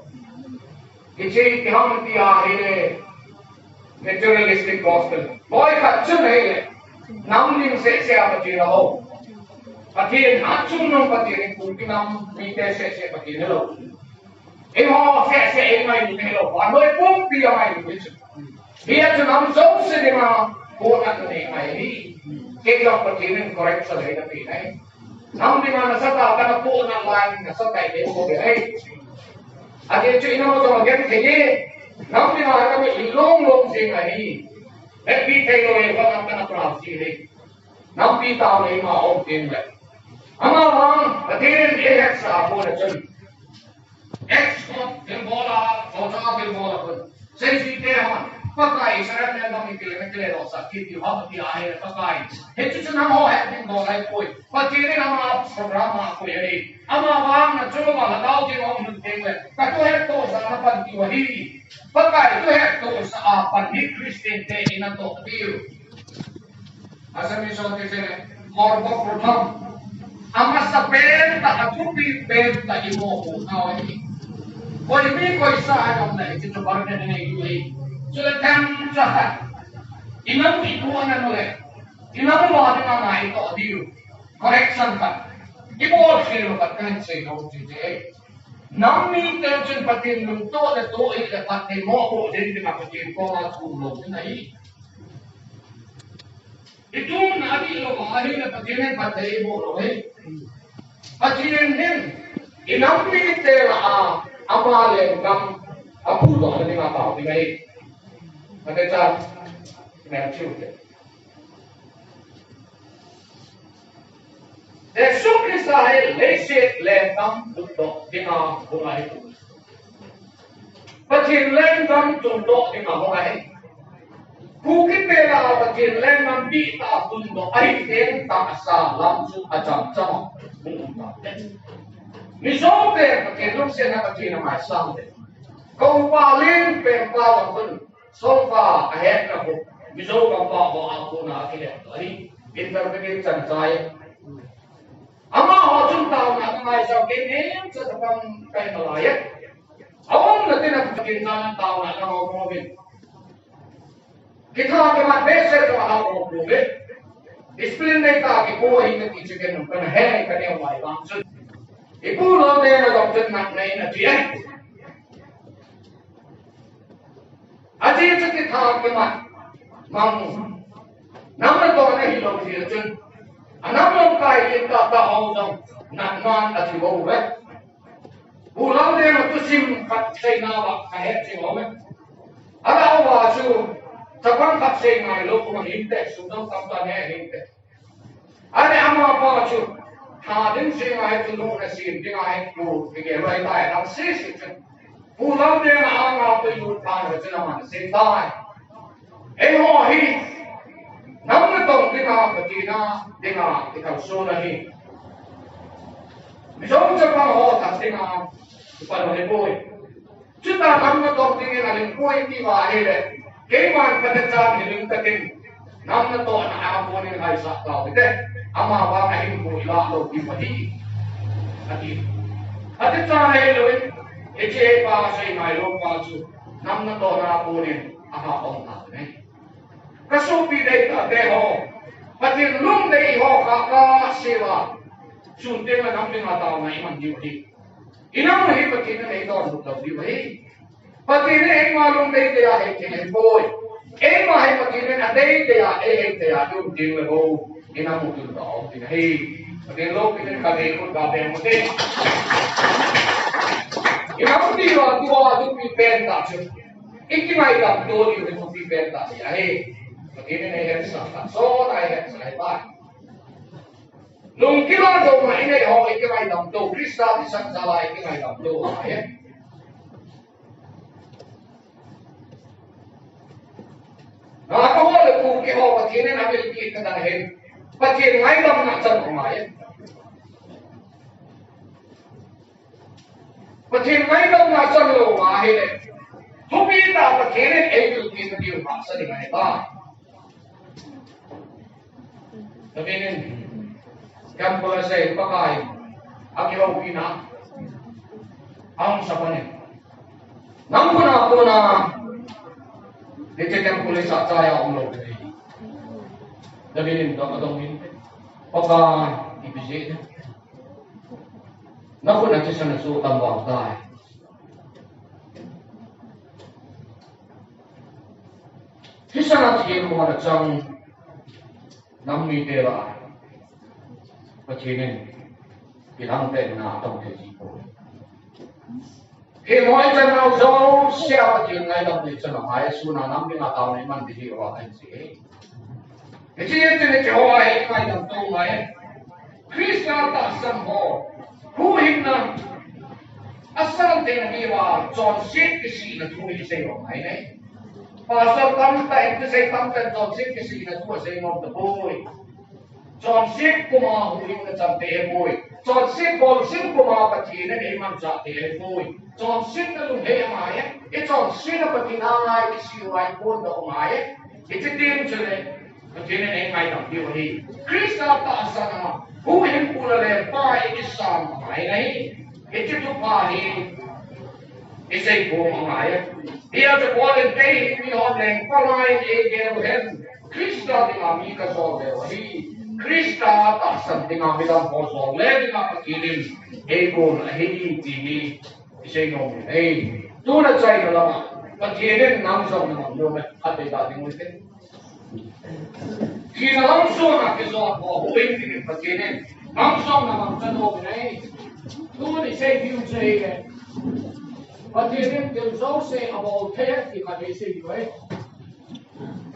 Hiche hi ipi ham ti ahile, materialistic gospel. Loi khat chun ahile, nam ding seh seh a Pathen ahou. Pathen achungnung Pathen in kum kinam mite seh seh Pathen hilou. Eiho seh seh eingailu hilou. Vannoi pumpi angailu hi chu. Hia chu nam jouse dinga pohnat nei ngai ahi. Kei jong Pathen in correction eina pe ahi. Nam dinga nasatah a kana pohnat lai, nasatah in eipeh ahi. Ajeh chu ina mo jong agenthei e. Nam dinga kana mi in long long jing ahi. Hetpi theilou e, vannoi kana pra ji ahi. Nampi tao nei ma um tin le. Amavang, Pathen in eihetsah a pon a chun. Ex-con thilbol a, Pakai thilbol a pon. Seijuite hon, Pakai Israel mite gam in kile, kile losah kit diu ham ti ahile Pakai. Hichu chu nangho het ding bol ahipoi. Pathen in ama program a akoi ahi. Amavang nachunga lhagao theng ahung lhun teng le, katoh hettohsah a napan diu ahi. Pakai toh hettohsah a pan hi Christian te in atoh diu. Assamese hon ti chule. Sarvaparatham, amasa pentah, athupi pentah i mopohnau ahi. Koi mi koi sa a gamna i chu barna nei diu ahi. Chule themcha khat, i nam i pu ana nu le, i nam u a dinga ngaito diu, correction khat i bol khel u khat kahin sei nom chu chu ahi. Nam mite chun Pathen lungtoh le toh hih le phatthei mopoh ding dinga Pathen koma thum lou ding ahi. I tuna dihlou ahile Pathen in phatthei eiboh lou ahi. Pathen in i nam mite lah a ama lenggam aphudohna dinga tao ding ahi. Ate chan, Matthew te. Jesu Christa hi leiset lenggam tundoh dinga hung ahi. Pathen lenggam tundoh dinga hung ahi. Kukite lah a Pathen lenggam dihtah tundoh ahi teng tahsa lam chu achamcham a hung um tau. Mizo te Pathen lungsetna Pathen a ngaisang te. Ka upa lien pen pa jong khun Solfa ahetna khu Mizo gampa ho a kona akile ahi. Interpretive chan chai. Amaho chun taona angaisang, kei neocha chapang kahi nalai e. Aumna tina Pathen chana taona angaimo uvin. Kitha kimat behseh jong ahao pouve. Discipline nei tah kipui ahi kati chu ken jong kana he, kaneo lai vang chun. I pu Laldenga jong chun natna in ati e. Aji chu kitha kimat mang. Nam natohna hilou jeh chun, anam lamkai in tahtah ho jong natnan athi bouve. Pu Laldenga thusim khat seina uva kahet jing uve. Alah uva chu chapang khat sei ngailou, kum ahinte, sum jong tamtah ne ahinte. Ahile amapa chu, tha ding seh ngai chu, lungna sem ding ahi, pu, kigel loi tai, lam sese chu. Pu Laldenga anga pui lut phat uva chun aman asei tai. Eiho hi, nam natong dinga, Pathen a dinga, i kalson ahi. Mizo chapang ho that dinga, i pan u ahipoi. Chuta nam natong dingin aling poi ti uva ahile, keiman Pathen chan hi ling takin, nam natohna a konin ngaisah tau hite, amavang ahinkho ilah lou diu ahi, ati. Ati chan ahilouvin, hiche pa sei ngailou pa chu, nam natohna a konin aha ong tah ne. Ka sopi deitah te ho, Pathen lungdei ho kha kasei uva, sun teng le nam dinga taona iman diu ahi. I nam u hi Pathen in eidonbut lou diu ahi. Pathen in eima lungdei dei a eithei ahipoi. Eima hi Pathen in adei dei a eihei thei a i um teng le bou, i nam u tun tah a um ding ahi. Pathen loupina in kadei khut kabeng ute. I nam diu a tua thupi pentah chu, i kingaidam to diu hi thupi pentah hi ahi. Pathen in eihetsah tah, sot a eihetsah ahitai. Lungkila douna inei ho, i kingaidam to, Christa thisan jal a i kingaidam to ahi. Natoh ho le Kuki ho, Pathen in avilpi khat ahin, Pathen ngaidamna chan u ngai e. Pathen ngaidamna chan lou ahile, thupi tah Pathen in eivilpi na diu hahsa ding ahitai. David in, Pakai, akihoupina ahung sa phat in, nang khut a kona hiche temple hi sahchai a um lou ding ahi. David in adong in, Pakai, ipi jeh inem, na khut a thisan asoh tam vang tai. Thisan a themmo ana chang nam mite lah a Pathen in kilhangtehna atong thei ji poi. Themmo ichan nau jouse a Pathen ngaidam na ichan u ngai, sun a nam dinga taona iman ding hi uva kahin sei e. Hiche tin hiche ho a i ngaidam to ngai. Christa tahsan ho, huhhingna asan theina diuva chonset kisihna thu hi sei u ngai ne. Pastor tamtah in kisei, tamtah in chonset kisihna thu asei nom tapoi. Chonset puma huhhingna chang thei ahipoi. Chonset bolseh puma Pathen in eimanchah thei ahipoi. Chonsetna lunghei angai e. Ichonsetna Pathen a ngai kisih u ahi, phondoh u ngai e. Hiche tin chule Pathen in eingaidam diu ahi. Christa tahsan a huhhingpu le lengpa ikisam angai ahi. Hiche thupha hi iseikhom angai. Hijeh chun Paul in kei hi mihon lengpa laiyin eigel uhen. Christa dinga mi kajol leu ahi. Christa tahsan dinga midang ho jol le dinga Pathen in eigon ahi ti hi isei nom in ahi. Tuna chaina lama Pathen in nang jong nang nom e, khatvei ta ding ute. Thina lamsung a kijot ho huhhing dingin Pathen in nang jong nang chan nom in ahi. Tuni sei diu chu ahile, Pathen in thil jouse abol thei e ti khat isei diu ahi.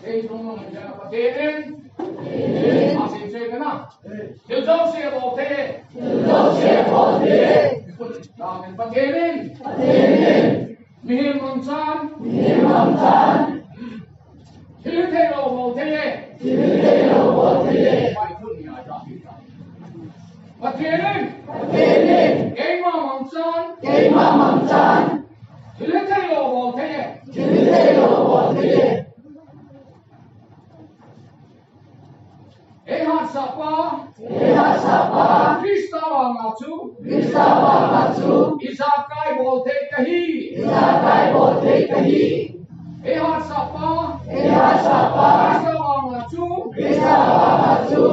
Ei, tung tung, Pathen in. Asei sei kana. Thil jouse abol thei e. Thil jouse abol thei e. Amen. Pathen in. Pathen in. Mihem mangchan. Mihem mangchan. Thil theilou abol thei e. Thil theilou abol thei e. Pathen in. Pathen in. Keima mangchan. Keima mangchan. Thil theilou abol thei e. Thil theilou abol thei e. Eihatsahpa. Eihatsahpa. Christa vanga chu. Christa vanga chu. Ijakai bol thei kahi. Ijakai bol thei kahi. Eihatsahpa. Eihatsahpa. Christa vanga chu. Christa vanga chu.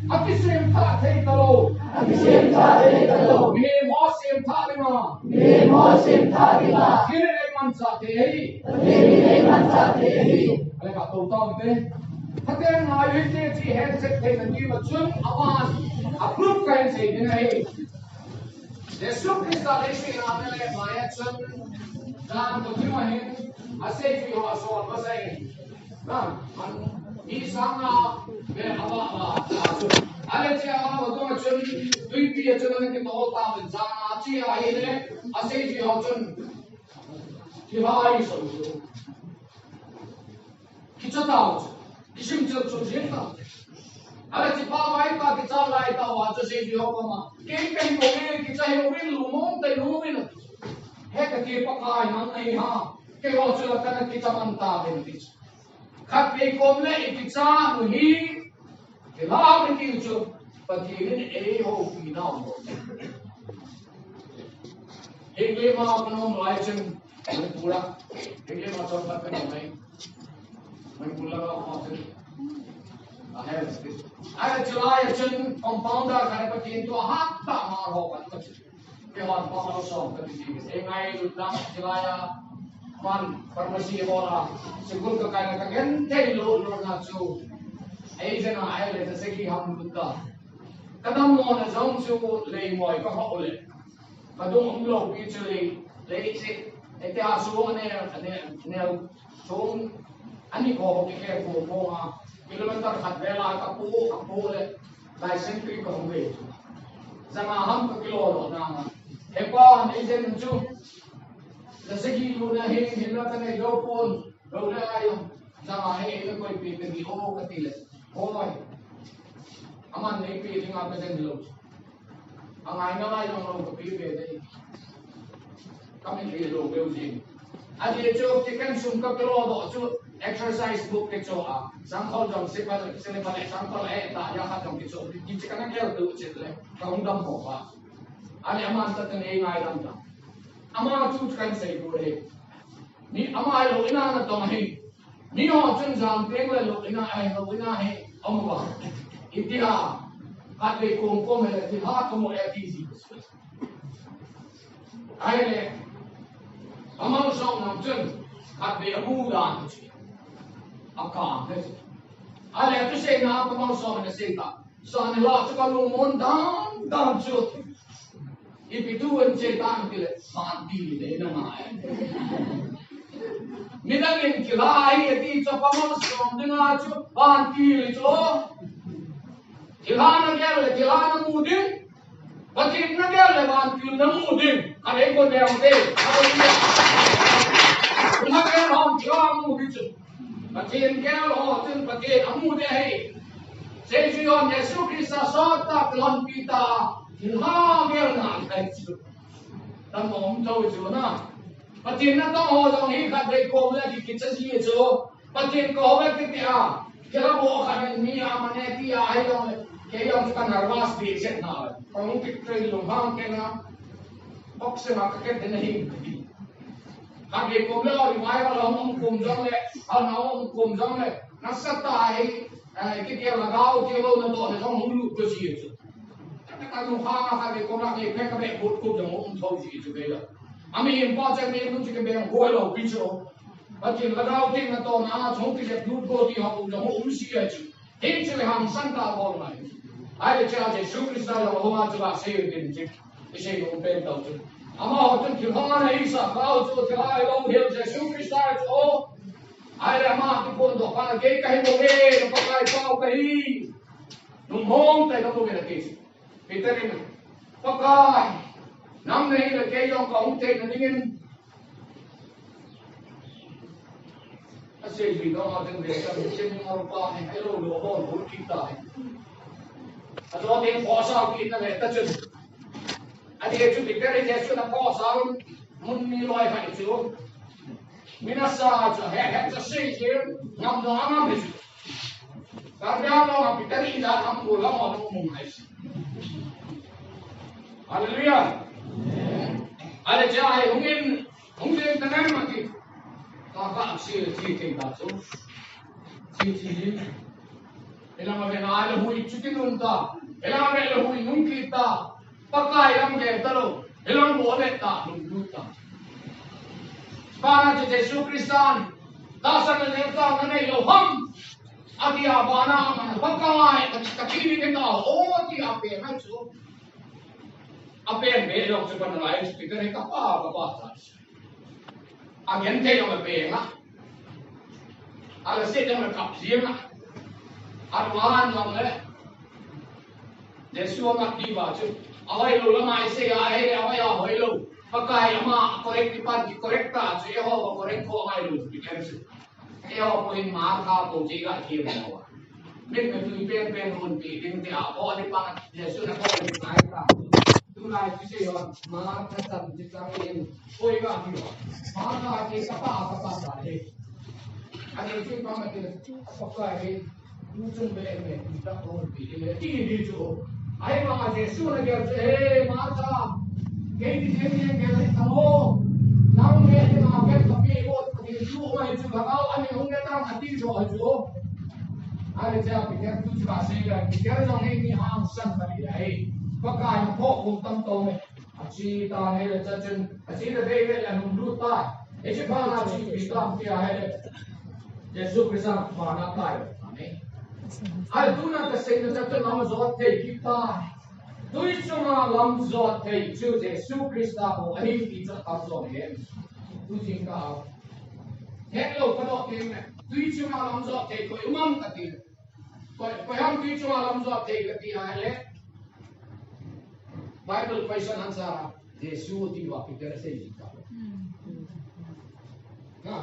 Akisemthah thei talou. Akisemthah thei talou. Mihem ho semthah dinga. Mihem ho semthah dinga. Thil eimanchah thei ahi. Thil eimanchah thei ahi. Ale katou taute. Pathen ngai hite ti hetchet theina diuva chun aban a proof kahin sei ding ahi. Jesu Christa leiset a ana le maiya chun, dan toh thim ahin, aseijui ho asol masat in. Na, an, mi sanga, ve ava va, a chun. Ale che ava va tung a chun, tuipi a chun ana kitol tauvin jan a che ahile, aseijui ho chun. Kihai so so. Kicha tau, kisim chil chil jing tau. Ala chi pa vai ta kicha lai tau a chu seijui ho koma. Kei kei ko nge kicha he win lu mong te lu win. He kati Pakai nang nei ha. Keiho chu la kana kicha man tauvin ti. Khatvei kom le ikicha nu hi. Thilha kiti chu Pathen in eihoupi nau. Hinglei ma kanom lai chun Manipur a. Hinglei ma chun Pathen in mai. Manipur la ka ma chun. Ahel. Ahel chulai chun compounder khat Pathen toh ahat tah ma ho khat. Keiman pa malsawm ka ti ding. Ei ngailut dan, hilai a, man, pharmacy a bol a, sikul ka kaina ka genthei lou lou na chu. Ei jana ei le ta seki ham lut ta. Ka damlou na jong chu lei moi ka hou le. Ka dung umlou pi chu lei, lei se. Ei te a su ane, ane, ane. Chom ani ko ho kikhe ko ko a kilometer khat vel a ka pu, ka pu le, lai sentry ka hung ve. Janga ham ka kilo lo na. He pa, nei jen chu. Na segi lu na he, he na ka nei lo pon. Lo le ai. Janga he, he na koi pe pe ni o ka ti le. Hoi. Aman nei pe ni nga ka jen lo. Angai nalai jong lou ka pe ve dei. Ka min ve lou ve u jing. Ajeh chu kikan sum ka kilo doh chu exercise book kicho a. Sangkhol jong se pal, se le pal, sangkhol e ta ya khat jong kicho. Kichi kana gel tu chit le. Ka hung dam mo pa. Ale aman ta te nei ngai dam ta. Ama chu kan sei ko le. Ni ama lo ina na tong hi. Miho chun jam teng le lo ina, ai, lo ina he, om ba. Iti a, khatvei kom kom he, ti ha kom he, ti ji. Ai le, amal song nam chun, khatvei amu dan. Aka, he. Ai le, tu sei na, amal song na sei ta. Sani la chu ka lungmon dan dan chu. Ipi thu an che tan ti le, vantil le na ngai. Midang in kilai ati chu pa malsawm dinga chu vantil chu. Thilha na gel le thilha na mu ding. Pathen na gel le vantil na mu ding. Ka nei ko neo te. Hallelujah. Na gel hon thilha mu ding chu. Pathen gel ho chun Pathen amu ding ahi. Seijui hon Jesu Christa sot tah kilhonpi ta, thilha gel na ahi chu. Tam om to chu na. Pathen natong ho jong hi khatvei kom le ki kicha ji chu. Pathen ko ve kiti a. Kila bo kha ni mi a mane ti a hai jong le. Kei jong ka nervous di set na. Kong ti train lung hang ke na. Box ma ka ke de nahi. Ka ke kum le ri mai la hung kum jong le. Ha na hung kum jong le. Na sa ta hai. Ai ke ke la gao ke lo na to le jong hung lu ko ji. Ka ka jong ha ka ke kum la ke pe ka be but kum jong hung tho ji ju ke la. Ami in pa che mi lu ji ke be ko lo pi cho. Pathen lhagao teng natong a chong kilet lut go ti ho um jong um si a chu. Hichu le hangsan ta bol mai. Ahile cha Jesu Christa jong hung a chu la sei u tin chu. I sei nom pen tau chu. Amaho chun thil hong ana isa kau chu thil a ilou hel Jesu Christa chu. Ahile ama kiphondoh pa kei kahi bou ve, Pakai pau kahi. Lungmong tah in kamu ve na kei chu. Peter in, Pakai, nang nahi le kei jong kahung theina dingin. Asei jui dong a ding ve, ka mi chen ding a rupa hi, hello, lo, hol, hol, kita hi. Ajo ding phosa kita le, ta chun. Ani chu Peter in Jesu na phosa un, mun ni loi hai chu. Mina sa chu, he, he, chu sei jin, ngam dong a ngam hi chu. Karbi Anglong a Peter in da ham ko lam a nung mung hai si. Hallelujah. Ale cha hai hung in, hung in ta nang ma ki. Ka ka si chi thei ta chu. Chi chi. Ela ma ve na le hui chu ki nun ta. Ela ma ve le hui nung ki ta. Pakai lam ve ta lou, hilam bol le ta, lunglut ta. Bana chu Jesu Christan, tahsan le neh tah nanei lou ham. Ati a bana aman, Pakai, ka, ka thi ding kahi, o, ati a peng a chu. A peng be lou chu bana lai chu, Peter in ka pa, ka pa ta. A gen thei jong a peng a. A la se jong a kap jing a. A ruan jong le. Jesu ama ti ba chu. A hoilou lama i sei a, a hei le a hoi a hoilou. Pakai ama correct ti pan ki correct ta chu, eiho correct ko ngai lou ti ken chu. Eiho ko in Martha ko ji ga ki mo. Min me tu pen pen hun ti ding ti a ko ni pa Jesu na ko ni kai ta. Tulai chu sei hon, Martha chan chu chang in, koi ga hi hon. Martha chu ka pa, ka pa ta he. Ani chu pa ma ti, ka pa he. Tu chung be me, tu ta ko bi le, ti ni chu. Ai ma Jesu na gel chu, "He Martha, kei ti he ni gel le ta mo. Nang me ti ma gel ka pi ko, ti chu mai chu ka au, ani hung ne ta ma ti jo chu." Ai cha Peter tu chu ka sei ga, Peter jong he ni hangsan ka ni ai. Pakai na pho kum tam to me. Achi ta he le cha chun, achi le ve ve le hung lut ta. Hiche bana chi pi tam pi a he le. Jesu Christa bana tai. Amen. Ai tuna ka seina cha chun lam jot thei kit ta. Tui chunga lam jot thei chu Jesu Christa ho ahi ti chu tam jong hen. Tu jing ka. Hello, ka dok thei me. Tui chunga lam jot thei koi um am ka ti. Koi, koi ham tui chunga lam jot thei ka ti a le. Bible question answer a, Jesu ti va Peter sei ji ta. Ha.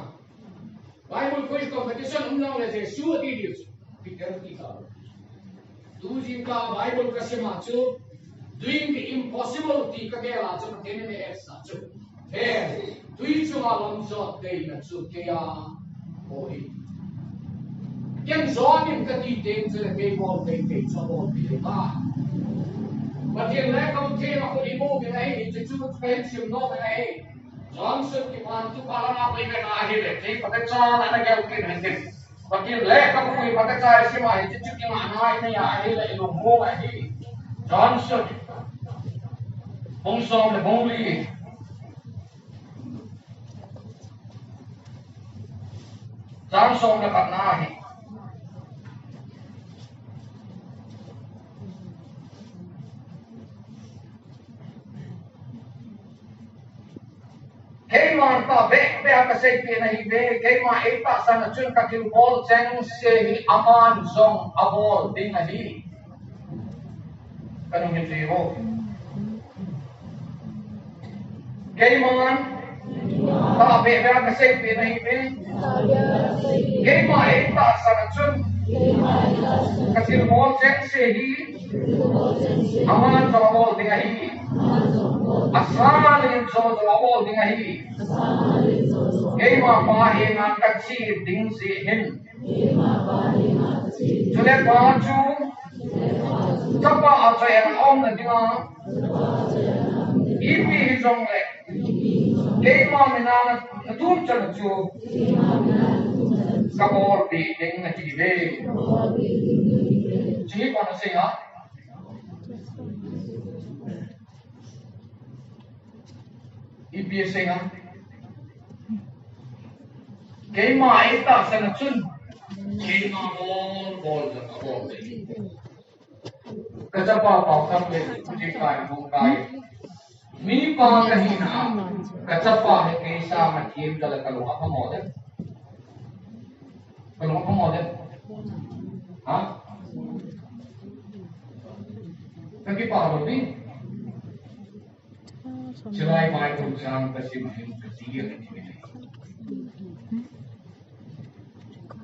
Bible quiz competition um jong le Jesu ti di chu. Peter ti ta. Tu jing ka Bible ka sim a chu, doing the impossible ti ka gel a chu, Pathen in ei hetsa chu. He, tui chunga lam jot theina chu kei a, oi. Ken jot in ka ti teng chu le kei bol thei thei chu bol thei ta. Pathen le ka u thei ma ko i mo mi na hi, chu chu ka hin sim nom na hi. John sut kipan tu pa la na ko i na hi le, kei pa te cha na na gel kin hen din. Pathen le ka pui pata chai sima hi chu chu ki ma nai na ya hi le lu mo ma hi. John sut. Bung som le bung li. John som le khat na hi. Keiman tahbeh beh a kaseipeh nahiuve, keima eitahsan a chun kathilbol chengse hi aman jong abol ding ahi. Kanung hiti ho. Keiman tahbeh beh a kaseipeh nahiuve, keima eitahsan a chun kathilbol chengse hi aman jong abol ding ahi. Asang a lin jojo abol ding ahi. Keima Pa henga kache ding jeh hin. Chule Pa chu Chapa a choi a aumna dinga, ipi hijongle keima mina nathum chan chu kabolpeh ding ahi ve. Chuhi koi in asei a? Ipi asei a? Keima eitahsan a chun, keima bol bol jong abol ding. Kachapa pao khat le, kachapa pao khat. Mipa kahina, kachapa hi kei sanga thim jal a kalung aphamo dem? Kalung aphamo dem? Ha? Kakipah lou pi. Chulai Bible chang kasim hin kati a kati.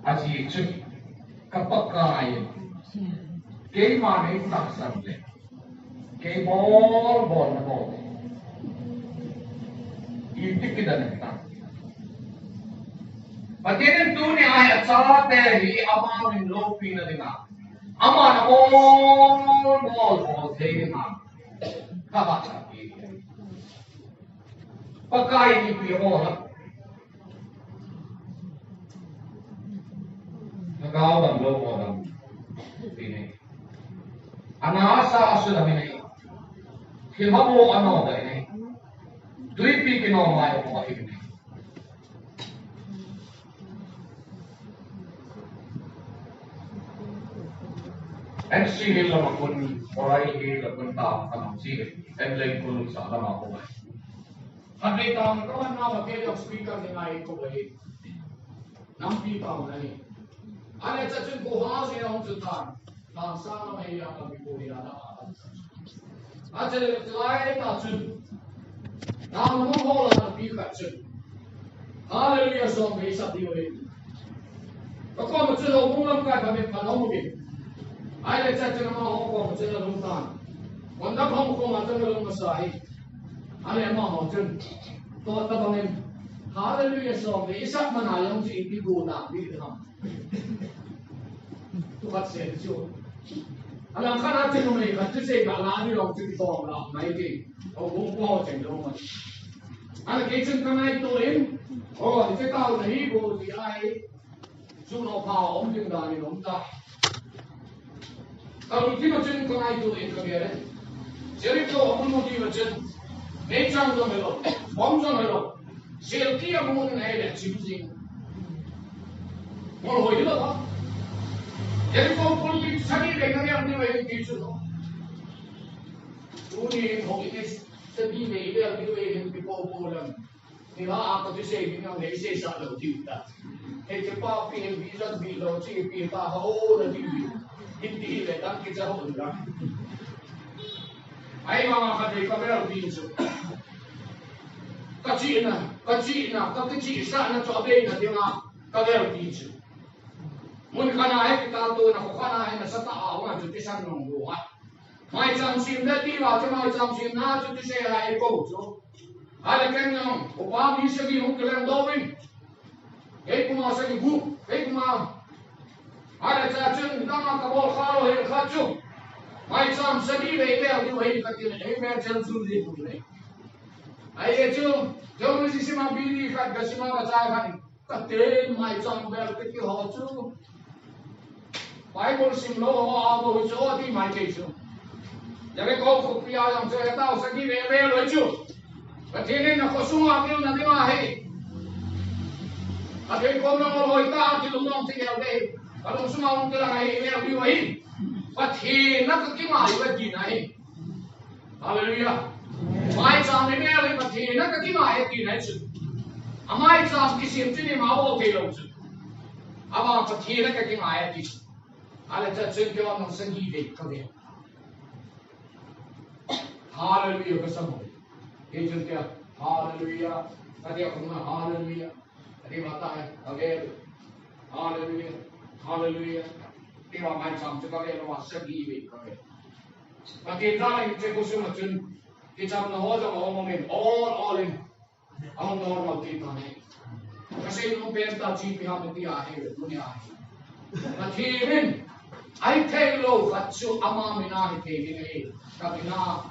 Ajeh chu ka Pakai, keima neitahsan le, kei bol bol nabol. Iti kidan ta. Pathen in tunia hi achate hi amavin loupina dinga, aman abol bol bol thei dinga, ka vahchoi. Pakai in ipi abol a? Lhagao damlou ho dam. Tina. Ana asa asulam in ahi. Thilha bou anodoh in ahi. Twipi kinom mai ho ahi. N C Hills lama kon, Orai Hills lama kon ta, ta ma si, en lei kon sa lama kon ai. Khatvei taona kaman nau a kei jong speaker ni ngai ko bai. Nampi taona hi. Ahile chachun ko ha se hung chu tan. Tan sa na mai ya ka mi ko ya da. Achale lai ta chun. Taona hung ho la nampi khat chun. Hallelujah song bei sa diu hi. Ka koma chun houbung lamkai khat vei phalou mu kit. Ahile chachun amaho koma chun alhung tan. Kon da khom khom a chun alhung masa hi. Ahile amaho chun, to tabang in, Hallelujah song hi isah man a jong chu ipi gon a ding ham. Tu khat se chu. Alang khat a chu numei khat chu sei ka la ni jong chu kitom la mai ti. Houbung po cheng jong mai. Ahile kei chun ka ngaito in, o, hiche taona hi bol ti ahi. Chu no pha um ding dan in um ta. Ka lungthim a chun ka ngaito in ka gel in. Jericho a mun mun diu a chun. Meichang jong hilou, bomb jong hilou. Selki a mun in ahile chim jing. Ngol hoi hilou ba. Jericho pulpit sagi le ka gel ni wei ti chu no. Tuni ho i sagi le i gel ni wei hin pi po po lang. Ni la a ko ti sei ni nang le sei sa lou tiu ta. He ke pa pi he bi zan bi lou chi pi ta ha o na ti. Hin ti le dang ki cha ho na. Ai ma ma kha dei ka bel bi chu. Ka chi na, ka chi na, ka ki chi sa na chu a bei na ti ma ka bel bi chu. Mun kha na he ki ta to na ko kha na he na sa ta a wa chu ti san nong lo ha. Maicham sem le ti va chu maicham sem na chu ti sei a e ko chu. Ahile ken jong, upa mi sagi hung kilheng doh in. Kei kuma sagi gu, kei kuma. Ahile cha chun, dang a ka bol kha lou hi khat chu. Maicham sagi vei vei diu hi kati le, hi vei chun chu di pu le. Ai e chu, jong ni si sima biri khat ka sima ka cha khat. Ka ten maicham bel kiti ho chu. Bible sim lou ho a bou chu ti mai kei chu. Jericho khopi a jong chu he tao sagi ve ve lou chu. Pathen in na kho sunga kil na ding ahi. Pathen kom na ngol hoi ta ti lung nong ti gel ve. Ka lung sunga ong ti lang ahi ve ve ahi. Pathen na ka kingai ve ti na hi. Hallelujah. Maicham ni mel hi Pathen a ka kingai e ti na chu. A maicham kisem chu ni ma bol thei lou chu. Ama Pathen a ka kingai e ti chu. Ahile cha chun kei vang nang sagi vei ka ve. Hallelujah ka sa mo. Kei chun kei hallelujah. Ka ti a kong na hallelujah. Ka ti ma ta hai ka ve. Hallelujah. Hallelujah. Kei vang maicham chu ka ve lou a sagi vei ka ve. Pathen jal a hiche khosung a chun, Kichamna ho jong ahung um in, all, all in. Ahung normal kit tan ahi. Kasei nom pen tah chu ipi ham iti ahi, tunia hi. Pathen in ahithei lou khat chu ama mina hithei ding ahi. Ka mina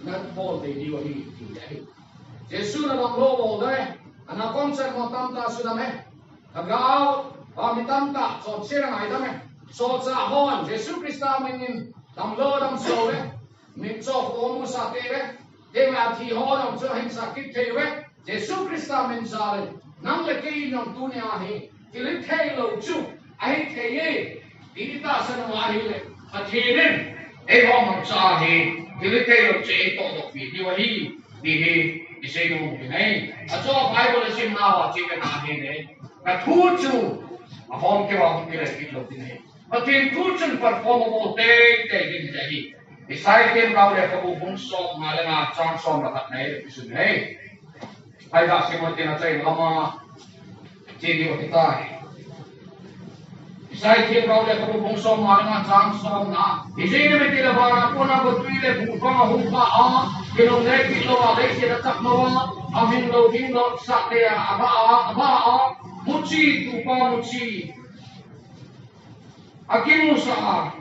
nabol thei diu ahi, ti ahi. Jesu na bang lou bol ding ahi. Ana kong chan mo tamtah sudam e. Lhagao, a mi tamtah, chonset a ngaidam e. Solchah hon, Jesu Christa min in, damlou damsah uve. Mitcho pomu sate uve. Tengla thi ho jong chu ahin sah kit thei uve. Jesu Christa min jal in. Nang le kei jong tunia hi. Thil hithei lou chu. Ahithei e. Ti tahsan u ahile. Pathen in. Eiho mangcha hi. Thil hithei lou chu eitoh doh pi diu ahi. Ti hi, isei nom u ahi. Achu Bible isim nau a chule na hi ne. Ka thu chu, ahom kei a hung kile kit lou ding ahi. Pathen thu chun perform abol teitei ding ahi. Isai themgao lekhabu bung som nga le nga chang som le khat na hi le kisun ahi. Phaija Timothy na chai lama, Chini o kitai. Isai themgao lekhabu bung som nga le nga chang somna. Ijeh inem itile vana kona gotwi le bung bang ahung kha a, kilung le kilou a, leiset a chak lou a, amin lou ding lou sah te a, aba a, aba a, muchi, tupa muchi. Akimusah a,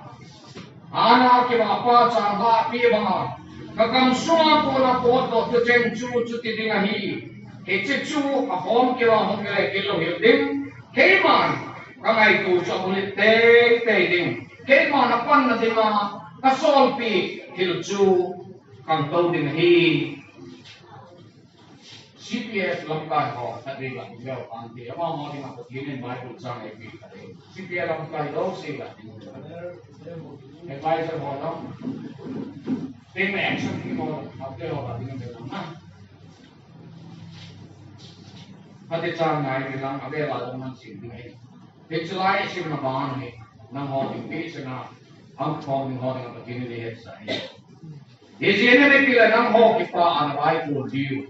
ana kivahpa chang a pi banga, ka gamsunga kona potdoh thucheng chu chuti ding ahi. Hiche chu ahom kei a hung kile kit lou hel ding. Keiman ka ngaito chu abulhit teitei ding. Keiman apanna dinga ka solpeh thil chu khangtou ding ahi. C P F lamkai ho, khatvei la leo ante, ama ho dinga Pathen in Bible chang eipeh khat ahi. C P F lamkai lou sei la. Advisor ho lou. Team action team ho lou. Ate ho la ding de na. Khat chang ngai ni lang, avel a lou man sim ding ahi. Hiche lai isimna bang hi, nangho ding pi sena, ang khom ding ho dinga Pathen in eihetsah ahi. Ijeh inem itile nangho kipah a navai pon diu.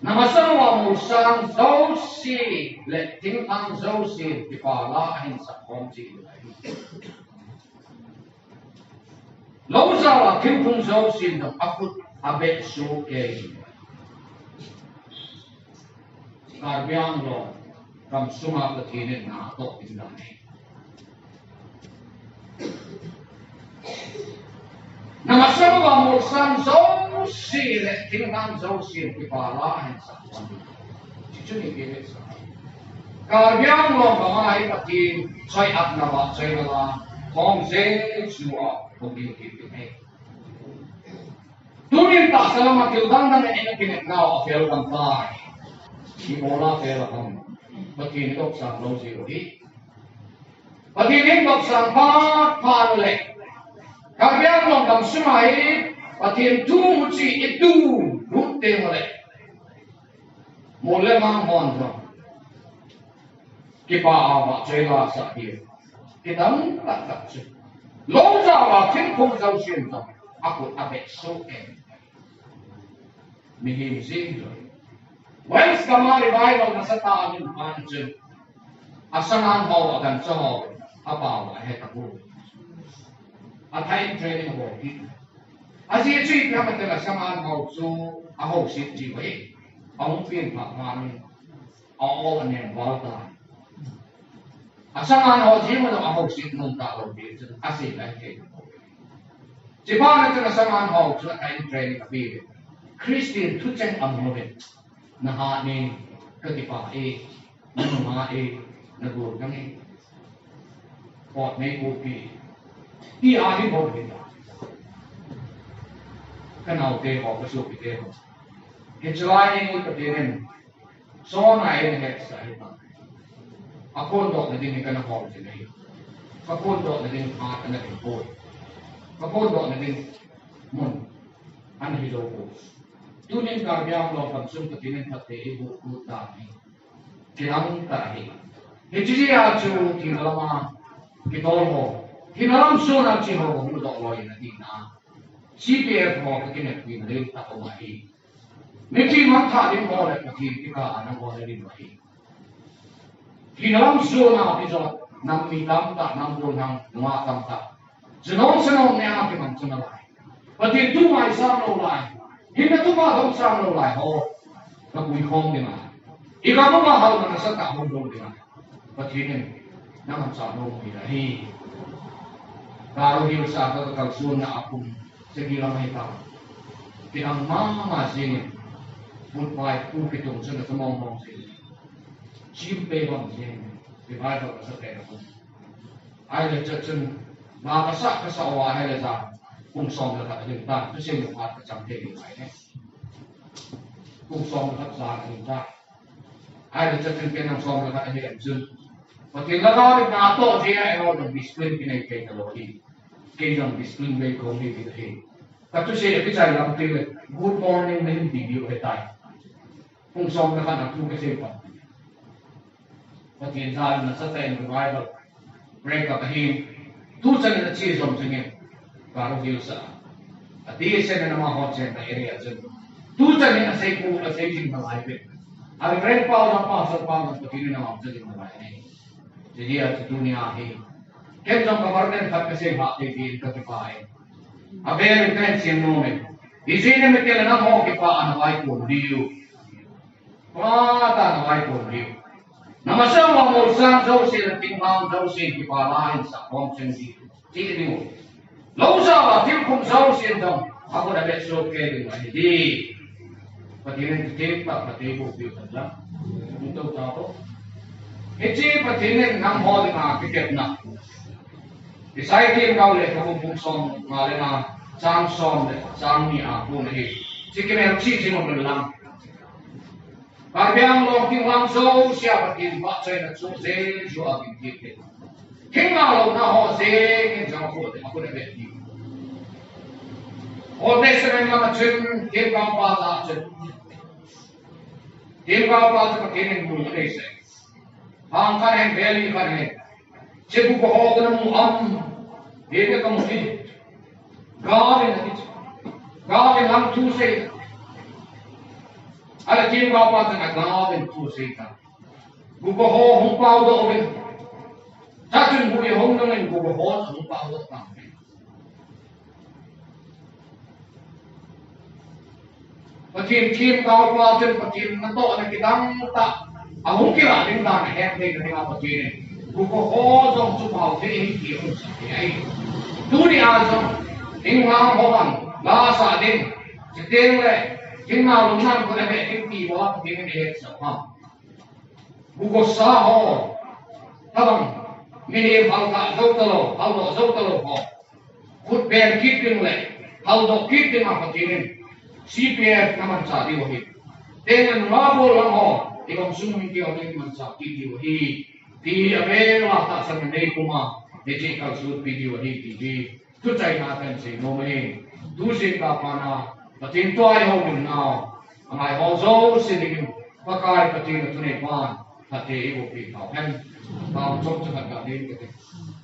Na masang uva molsang jouse le thingthang jousen kipah la ahin sah khom ji ahi. Lou jal a thingphung jousen jong akhut abeh soh kei. Karbi Anglong gamsunga Pathen in na atoh ding dan ahi. Na masang uva molsang jouse le thingthang jousen kipah la ahin sah khom. Chuchu ni kei le sa. Karbi Anglong gam a hi Pathen choi-atna vahchoina la, khong jeng chu a hung ding kit ding ahi. Tunin tahsa lama thil dang dang in kinepnau afel gam tai. Ibola fel a ham? Pathen i dopsang lou jeh u ahi. Pathen i dopsang phat phat le, Karbi Anglong gamsunga hi Pathen thu muchi itu lut teng le, mol le mang hon jong kipah a vahchoi la sah hi. Kidang taktak chu, lou jal a thingphung jousen jong akhut abeh soh kei. Mihem jeng jong. Wales gam a revival nasatah a ahin pan chun, asangan ho, agancha ho, apao ahe tapoi. Athain training abol kit. Ajeh chu ipi ham itile asangan ho chu ahouset jiu ahi. Ahung pen phat phat in, a-ol anem val tai. Asangan ho jeng ho ahouset nom talou ding chun asei lai thei. Chuphat na chun asangan ho chu athain training ape. Christian thucheng amu uvin. Nahat ning, kakipah e, nanunga e, nagol nang e. Pot nei popi. Ti ahi bou hi ta. Kanaote ho, kasopite ho. Hiche lai hi Pathen in Jona in ahetsah ahi ta. Aphondohna ding hi kana hol jing ahi. Kaphondohna ding phat ana ding poi. Kaphondohna ding mun ana hilou poi. Tunin Karbi Anglong gamsung Pathen in phatthei eiboh kit dan ahi. Kidang tah ahi. Hiche jeh a chu thina lama kitol ho, thina lam sung a che ho hung doh loi in atina. C P F ho kakineppi na ding tah aum ahi. Mithi mangthah ding ho le Pathen kikah a nangho nadin u ahi. Thina lam sung a kijot nam mi tamtah, nam bulhang nungah tamtah, junom sanom nea kimang chu nalai. Pathen thu ngaisang lou lai, hinna thupha dong sang lou lai ho, na pui khom ding a, i gam a hal na nasatah hung dong ding a, Pathen in na ngansang lou ding ahi. Garo Hills a ka kalson na a kum sagi lam ahi ta. Kinang mama jing in, Mutpai pu kitung chun na ka mong mong jing in, chim pe bang jing in, revival ka sa pe na kum. Ahile chachun, ma kasa kasa o ahile ja, kum som le khat ahin ta, tu se mo khat ka chang te ni mai ne. Kum som le khat ja ahin ta. Ahile chachun ken nang som le khat ahin chun. Pathen lhagao le na to je a eo dong discipline kinei kei ta lou hi. Kei dong discipline bei ko ni ti hi. Ka tu se le kichai lam ti le, good morning na hin ti diu he tai. Kum som le khat a tu ka se pa. Pathen jal na sa ten revival. Break up ahin. Tu chan na chi som chingin. Garo Hills a. A ti sen na ma ho chen ta area chen. Tu chan na sei ku, a sei jing na lai pe. A Reverend Pau na Pastor Pau na Pathen na ma chen na lai ni. Ti dia tu dunia hi. Ken jong ka warden khat ka sei ha te din ka kipa e. A vel in pen siam nom e. Ijeh inem itile nangho kipah a na vaikon diu. Phat a na vaikon diu. Na masa uva molsang jouse le thinglhang jouse kipah a insah khom cheng diu. Ti diu. Lou jal a thil khum jouse jong a kon a bet soh kei ding ahi di. Pathen in thil pha pha te boh diu tan lang. Ni to ta ko. Hiche Pathen in nangho dinga kitepna. Isaiah themgao lekhabu bung som nga le nga, chang som le chang ni a kon ahi. Chi kimel chi chi mo lang. Karbi Anglong thinglhang jouse a Pathen vahchoina chu jeng jua a kin kit te. Thinglhang louna ho jeng in jong a kon, a kon a bet ti. Old Testament lama chun themgao pa a chun. Themgao pa chu Pathen in mu a nei se. Hang khat hen, valley khat hen. Che bu ko ho ka na mu am. He ka mu hi. Garden ati. Garden lang thu sei. Ahile themgao pa chun a garden thu sei ta. Gupa ho hung pao doh uvin. Chachun bu i hung nung in gupa ho hung pao doh ta. Pathen themgao pa chun Pathen natohna kidang tah a hung kilah ding dan a het thei na dinga Pathen in gupa ho jong chu pao thei ahi ti hung sa thei ahi. Tuni a jong thinglhang ho vang la sa ding, chuteng le thinglhang lungna kon a beh ding ti ho Pathen in ahet sa pha. Gugosa ho, tabang, mihem halgah jou talou, haldoh jou talou ho. Khut ben kit ding le, haldoh kit ding a Pathen in C P F na manchah diu ahi. Teng le nunga bol lang ho, i gam sung mi keo teng manchah kit diu ahi. Ti a vela tahsan nei puma, hiche kalsut pi diu ahi ti hi. Thuchaina kan sei nom ahi. Tu jingkah a pat na, Pathen thu a i houlimna, a ngai ho jouse dingin, Pakai Pathen a thunei pan, phatthei eiboh peh tau hen. Tao chom chom khat ga ding kate.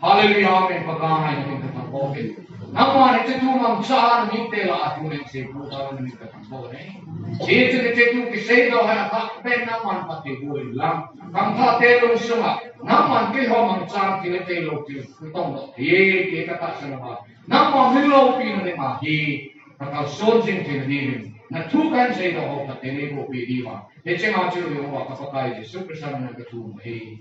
Hallelujah, amen, Pakai, na min kathangvah e. Nangman hiche thu mangcha a na mite lah a thu neng sei pu tau na min kathangvah e. Hiche hiche thu kisei tau hen a kah pen nangman phatthei boh in lang. Khangthah te lungsunga, nangman keiho mangcha thil a thei lou thil, na tong lou thil, ti ka tahsan a. Nangma min loupina dinga hi, ka kalson jing theina dingin, na thu kan seidoh ho phatthei neiboh peh diuva. Hiche nga chu Jehovah ka Pakai Jesu Christa min a ka thum ahi.